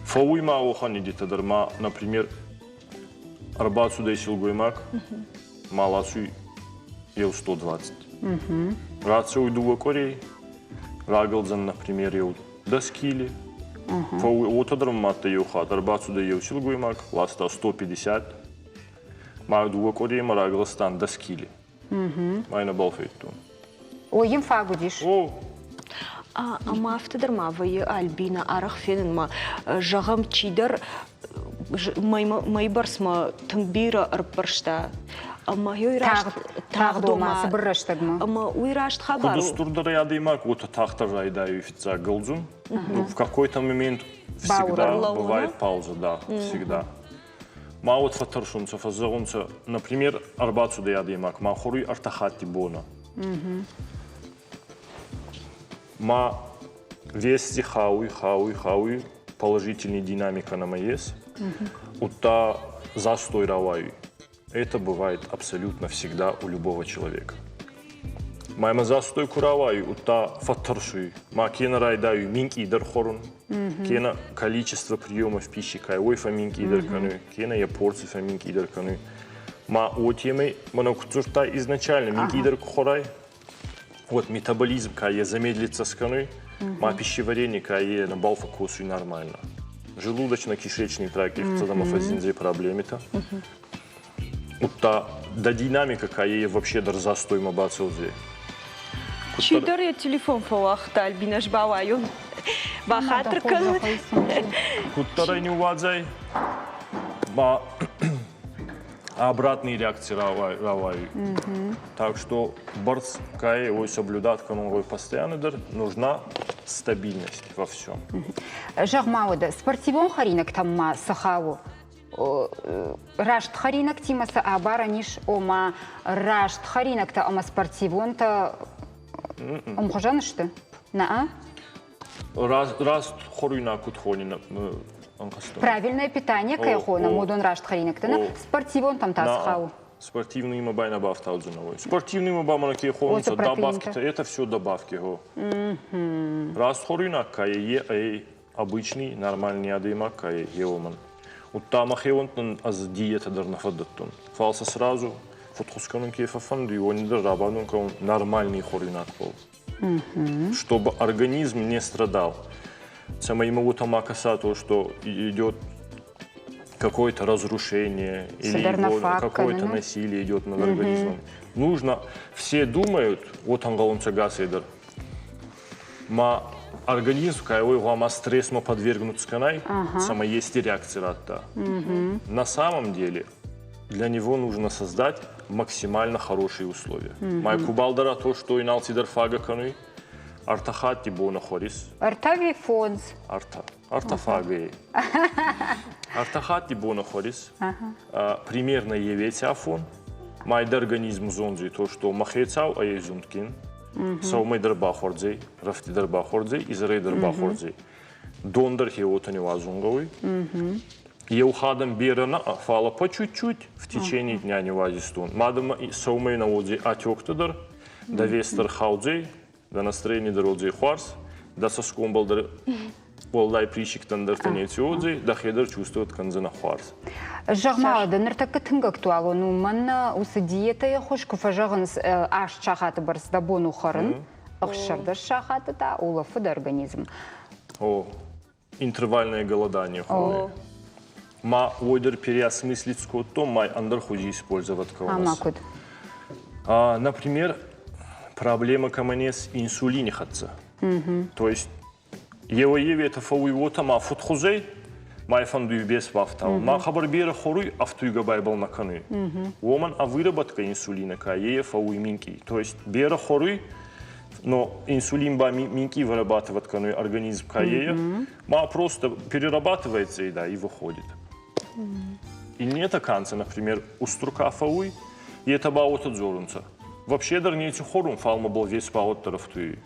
Фӕууй ма уӕхӕн идетӕ дӕр ма, например, ӕрбацудӕй силгоймаг, ма ласуй еу 120. Рацӕуй дууӕ къуӕрей, рагӕлдзӕн, например, еу дӕс кили. Уотӕ дӕр ма адтӕй еу хатт ӕрбацудӕй еу силгоймаг, ласта 150, ма дууӕ къуӕремӕ рагластан дӕс кили. Ма нӕбал федтон. Ой, йын фаг уыдис. О! Ӕмӕ афтӕ дӕр ма вӕййы Альбина арӕх фенынмӕ. Зӕгъӕм, чидӕр мӕйбӕрцмӕ тынг бирӕ ӕрппӕрста. Ӕмӕ уый раст тагъд ома цыбыр рӕстӕгмӕ. Ӕмӕ уый раст хабар у. Куыд устурдӕр адӕймаг, уотӕ тагъддӕр райдайуй фиццаг гӕлдзун. Ну, в какой-то момент всегда бывает пауза, да, всегда. Ма уод фӕттӕрсунцӕ, фӕззӕгъунцӕ, например, ӕрбацудӕй адӕймаг, ма хоруй ӕртӕ хатти бонӕ. Ма вести хауй, хауй, хауй, положительный динамика нама есть. Удта застой рауайуй. Это бывает абсолютно всегда у любого человека. Ма застой ку рауайуй, удта фӕттӕрсуй. Ма кенӕ райдайуй минкъийдӕр хорун, кенӕ количество приемов пищи кай уой фӕмминкъийдӕр кӕнуй, кенӕ йӕ порци фӕмминкъийдӕр кӕнуй. Ма уотемӕй мӕнӕ куд дзурдтай изначально минкъийдӕр ку хорай, вот метаболизм ка е замедлиться скӕнуй, ма пищеварение ка е нӕбал фӕккосуй нормально. Желудочно-кишечный тракт ифцӕдӕмӕ фӕззиндзӕй проблемитӕ. Удта дӕ динамика ка е вообще дӕр застоймӕ бацӕудзӕй. Чидӕр йӕ телефон фӕуагъта, Альбина, ӕз бауайон. Бахатыр кӕн. Куддӕр ӕй ниууадзай, ба обратные реакции рауайуй. Так что бӕрц кай ой соблюдать кӕнун постоянно дӕр нужна стабильность во всем. Зӕгъ-ма уӕдӕ, спортивон хӕринӕгтӕм ма цы хауы? Раст хӕринӕгтимӕ цы абарӕн ис, ома раст хӕринӕгтӕ ӕмӕ спортивонтӕ ӕмхуызӕн сты? Нӕ? Раст хуруйнаг куд хонин ӕнхӕстон? Правильное питание кӕй хонӕм, уыдон раст хӕринӕгтӕ нӕ? Спортивонтӕм та цы хауы? Спортивный ма бай нӕ бафтаудзӕнӕ уой. Спортивный ма ба мӕнӕ ке хонунцӕ добавки, это все добавки, го. Раст хуруйнаг ка е ӕй обычный нормальный адӕймаг ка е уомӕн. Удта мӕхеуӕнттӕн ӕз диетӕ дӕр нӕ фӕддӕттун. Фал сӕ сразу фудхуз кӕнун ке фӕффӕндуй, уони дӕр рабадун кӕнун нормальный хуруйнагбӕл. Чтобы организм не страдал. Цӕмӕй ему уотӕ ма кӕса то, что идет какое-то разрушение или какое-то насилие идет над организмом. Нужно, все думают, вот ӕнгъӕлунцӕ гасӕй Ма организм кӕй гъуама стрессмӕ подвергнуться кӕнай, цӕмӕй ести реакци радта. На самом деле для него нужно создать максимально хорошие условия. Май кубалдара то, что ин алцидӕр фагӕ кӕнуй, ӕртӕ хатти бонӕ хуӕрис. Ӕртӕ фондз. Ӕртӕ. Ӕртӕ фагӕй. Ӕртӕ хатти бонӕ хуӕрис. Примерно евети афон. Май дӕ организм зондзуй то, что мӕ хецау ӕй зундгин. Сӕумӕй дӕр бахуӕрдзӕй, рӕфти дӕр бахуӕрдзӕй, изӕрӕй дӕр бахуӕрдзӕй. Дон дӕр хе уотӕ ниуазун гъӕуй. Еу хадӕн берӕ нӕ, фалӕ по чуть-чуть в течение дня ниуазистон. Мадӕмӕ сӕумӕй нӕ уодзӕй отектӕ дӕр, дӕ вес дӕр хаудзӕй, дӕ настроение дӕр уодзӕй хуарз, дӕ цӕсгомбӕл дӕр уӕлдай прищиктӕн дӕр неци уодзӕй, дӕхе дӕр чувствовать кӕндзӕнӕ хуарз. Зӕгъ-ма, дӕ ныртӕккӕ тынг актуалон у, мӕн уыцы диетӕйы хуыз куы фӕзӕгъынц аст сахаты бӕрц дӕ бон у хӕрын, 16 сахаты та улӕфы дӕ организм. О, интервальное голодание хоны. Ма уой дӕр переосмыслить кодтон, ма ӕндӕр хузи использовать кӕнун. Ӕма куд? Например, проблема кӕмӕн ес инсулини хӕццӕ. То есть еуӕй-еуетӕ фӕууй уотӕ ма фудхузӕй, ма фӕндуй бес бафтау. Ма хабар берӕ хоруй, ӕфтуйгӕ байбал нӕ кӕнуй. Уомӕн ӕ выработка инсулина ка е фӕууй минкъий. То есть берӕ хоруй, но инсулин ба минкъий вырабатывать кӕнуй организм ка е, ма просто перерабатывается еда и выходит. Иннетӕ ка нцӕ, например, устур ка фӕууй, етӕ ба уотӕ дзорунцӕ. Вообще дӕр неци хорун, фал мӕбӕл вес ба уӕддӕр ӕфтуйуй.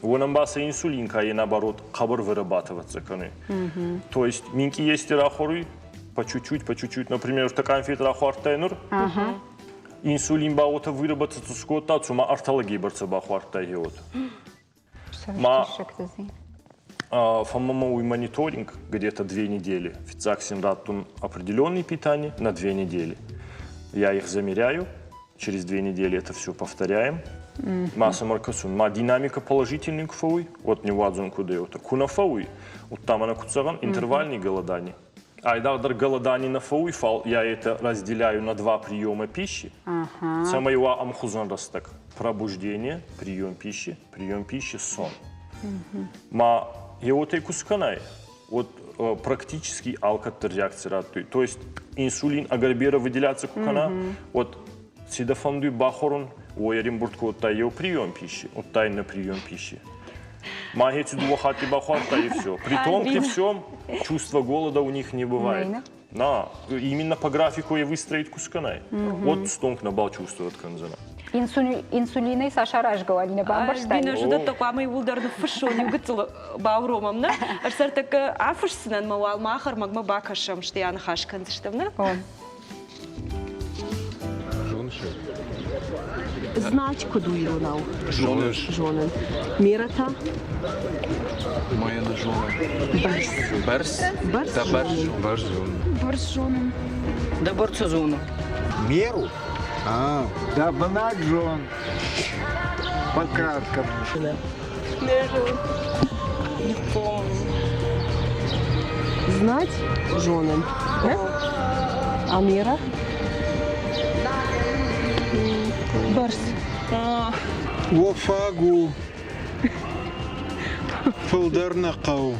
Уонӕн ба сӕ инсулин ка е наоборот хъӕбӕр вырабатываться кӕнуй. То есть минкъий ести рахоруй, по чуть-чуть, по чуть-чуть. Например, ӕртӕ конфет рахуардтай нур, инсулин ба уотӕ выработаться скодта, цума ӕртӕ бӕрцӕ бахуардтай гъеуот. Ма фӕммӕ мониторинг где-то 2 недели. Фиццаг син раттун определенные питание на 2 недели. Я их замеряю, через 2 недели это все повторяем. Ма сӕмӕ ӕркӕсун. Ма динамика положительный ку фӕууй, уӕд ниууадзун куд еутӕ. Ку нӕ фӕууй, удта мӕнӕ куд зӕгъӕн, интервальный голодание. Айдагъдӕр голодание нӕ фӕууй, фал я это разделяю на два приема пищи, цӕмӕй уа ӕмхузон рӕстӕг. Пробуждение, прием пищи, прием пищи, сон. Ма еуотӕй ку скӕнай, вот практически алкӕддӕр реакци раттуй. То есть инсулин ӕгӕр берӕ выделяться ку кӕна, вот ци дӕ фӕндуй бахорун, уой ӕримбурд кодта еу прием пищи, удта иннӕ прием пищи. Ма эти дууӕ хатти бахуардта и все. Притом, при всем, чувство голода у них не бывает. На, именно по графику и выстроить кусканай. Вот стонг нӕбал чувствовать кӕндзӕнӕ. Инсулинӕй цас аразгӕ уа, нӕ бамбӕрстай? Бинӕ зудӕттӕ хъуамӕ иууылдӕр ныффыссон, иу гыццыл бауромӕм, нӕ? Ӕз ӕртӕккӕ афысдзынӕн мӕ уал мах ӕрмӕгмӕ бакӕсӕм, стӕй аныхас кӕндзыстӕм, нӕ? Знать куыд у иронау? Зоныс. Зонын. Мера та? Моя не зонын. Бӕрц. Бӕрц? Бӕрц Да бӕрц. зонын. Бӕрц зонын. Бӕрц зонын. Да бӕрц зонын. Меру? А, да бынат зон. По краткому. Не зонын. Не помню. Знать зонын. А мера? Бӕрц. Уӕ фаг у. Фылдӕр нӕ хъӕуы.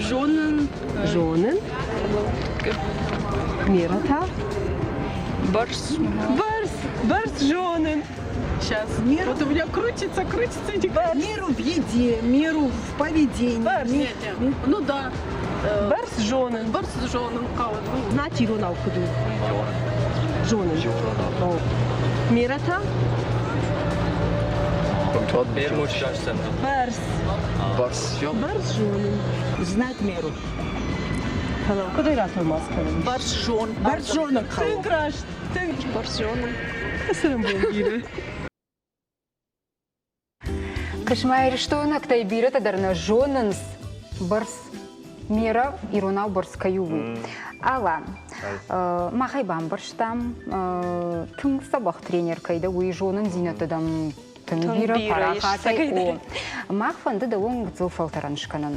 Зонын. Зонын. Мера та? Бӕрц. Бӕрц. Бӕрц зонын. Сейчас. Меру. Вот у меня крутится, крутится. Меру в еде, меру в поведении. Бӕрц. Нет, нет. Ну да. Бӕрц зонын. Бӕрц зонын хъӕуы. Знать иронау куыд у? Зонын. Мера та? Бӕрц. Бӕрц. Бӕрц зонын. Знать меру. Фӕлӕ куыдӕй ратӕлмац кӕнын? Бӕрц зон. Бӕрц зонын хъӕуы. Тынг раст. Тынг. Бӕрц зонын. Цӕрӕнбон бирӕ. Кысмӕ ирыстойнӕгтӕй бирӕтӕ дӕр нӕ зонынц бӕрц мера иронау бӕрц кӕй у, уый. Алан, махӕй бамбӕрстам, тынг дзӕбӕх тренер кӕй дӕ, уый зонындзинӕдтӕ дӕм тынг бирӕ парахатӕй у. Мах фӕнды дӕуӕн гыццыл фӕлтӕрӕн скӕнын.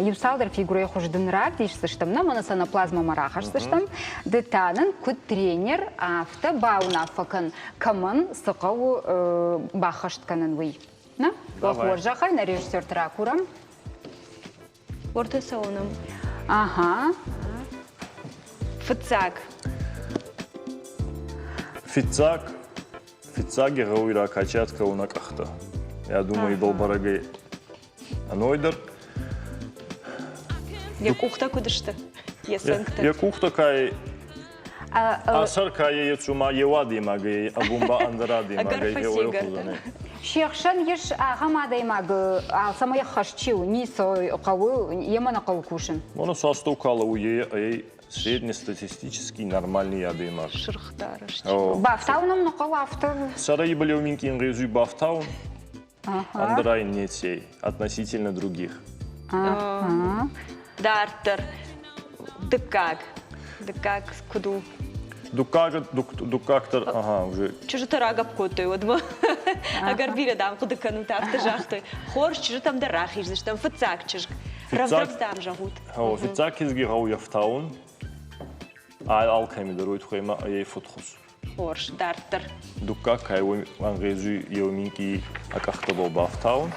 Иу цалдӕр фигурӕйы хуыз дын равдисдзыстӕм, нӕ мӕнӕ сӕ нӕ плазмӕмӕ рахӕсдзыстӕм. Ды та нын куыд тренер, афтӕ бауынаффӕ кӕн, кӕмӕн цы хъӕуы баххӕст кӕнын, уый. Нӕ? Хорзӕхӕй нӕ режиссерты ракурӕм. Уӕртӕ цӕуынӕм. Ага. Фыццаг. Фиццаг, фиццаг гъӕуй ракачат кӕуна къӕхтӕ. Я думаю, ибӕл бӕрӕгӕй ӕной дӕр. Йӕ къухтӕ куыд сты? Йӕ цӕнгтӕ. Йӕ къухтӕ кай Асар кайӕ цума еу адӕймагӕй, абон ба ӕндӕр адӕймагӕй хузӕнӕй. Се хсӕн ис ахӕм адӕймаг, алцӕмӕй ӕххӕст чи у, ницы хъӕуы, йемӕ нӕ хъӕуы кусын. Воно састокала у ей среднестатистический нормальный адӕймаг. Сырх дарӕс. Бафтауын ӕм нӕ хъӕуы афтӕ. Сӕрӕй былеу минкъин гъезуй бафтаун, ӕндӕрӕй нецей относительно других. Дарддӕр дыккаг. Дыккаг куыд у? Дуккаг, дуккаг дӕр, ага, уже. Чызджытӕ рагӕпп кодтой уӕдмӕ. Ӕгӕр бирӕ, дам, хъуыды кӕнут, афтӕ загътой. Хорз, чызджытӕм дӕр рахиздзыстӕм. Фыццаг чызг. Рӕвдз, дам, зӕгъут. Фыццаг кизги гъӕуй ӕфтаун. Алкӕми дӕр уой туххӕй ма ӕй фудхуз. Хорз, дарддӕр. Дуккаг кай ӕнгъезуй еу минкъий ӕ къӕхтӕбӕл бафтаун.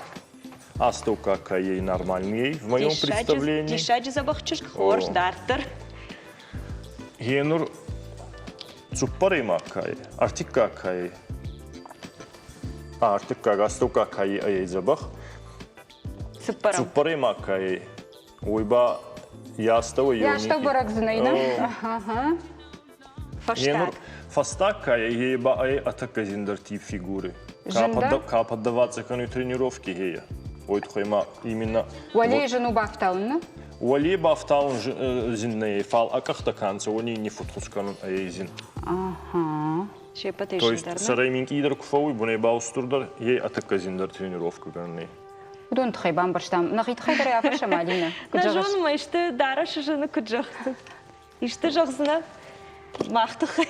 Астӕуккаг кай ей нормальный в моем представлении. Диссаджы дзӕбӕх чызг, хорз, дарддӕр. Гъенур цуппӕрӕймаг кай, ӕртиккаг кай, ӕртиккаг, астӕуккаг кай ӕй дзӕбӕх. Цыппӕрӕм. Цуппӕрӕймаг кай, уой ба йӕ астӕуӕй Йӕ астӕу бӕрӕг дзы нӕй, нӕ? Фӕстаг. Фӕстаг кай е ба ӕй ӕтӕккӕ зиндӕр тип фигуры. Ка поддаваться кӕнуй тренировки гея. Ой туххӕй ма именно... Уӕле зын у бафтаун, нӕ? Уӕле бафтаун зин нӕй, фал ӕ къӕхтӕ ка нцӕ, уони не фудхуз кӕнун ӕй зин. Ага. То есть сӕрӕй минкъийдӕр ку фӕууй, бунӕй ба устурдӕр, е ӕтӕккӕ зиндӕр тренировка кӕнун. Уыдон тыххӕй бамбӕрстам. Нӕхи тыххӕй дӕр ӕй афӕрсӕм, Алинӕ. Нӕ зонын, ма исты дарӕсы зыны куыд зӕгъдзӕн. Исты зӕгъдзынӕ? Мах тыххӕй.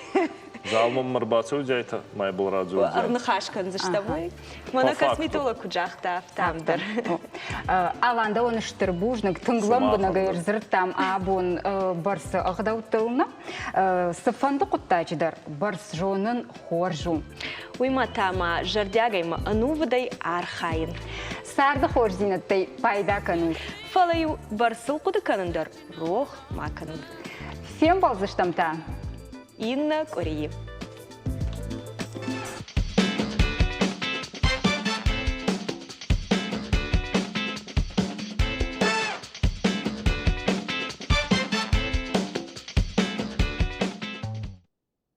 Залмӕ ӕрбацӕудзӕйтӕ, мӕ был радзурдзӕн. Ӕрныхас кӕндзыстӕм уый. Мӕнӕ косметолог куыд загъта, афтӕ ам дӕр. Алан, дӕуӕн стыр бузныг. Тынг лӕмбынӕгӕй ӕрдзырдтам абон бӕрцы ӕгъдӕуттыл нӕ. Цыфӕнды хъуыддаджы дӕр бӕрц зонын хорз у. Уый ма та ма зӕрдиагӕй ма ӕнувыдӕй архайын. Царды хорздзинӕдтӕй пайда кӕнут. Фӕлӕ-иу бӕрцыл хъуыды кӕнын дӕр рох ма кӕнут. Фембӕлдзыстӕм та иннӕ къуырийы.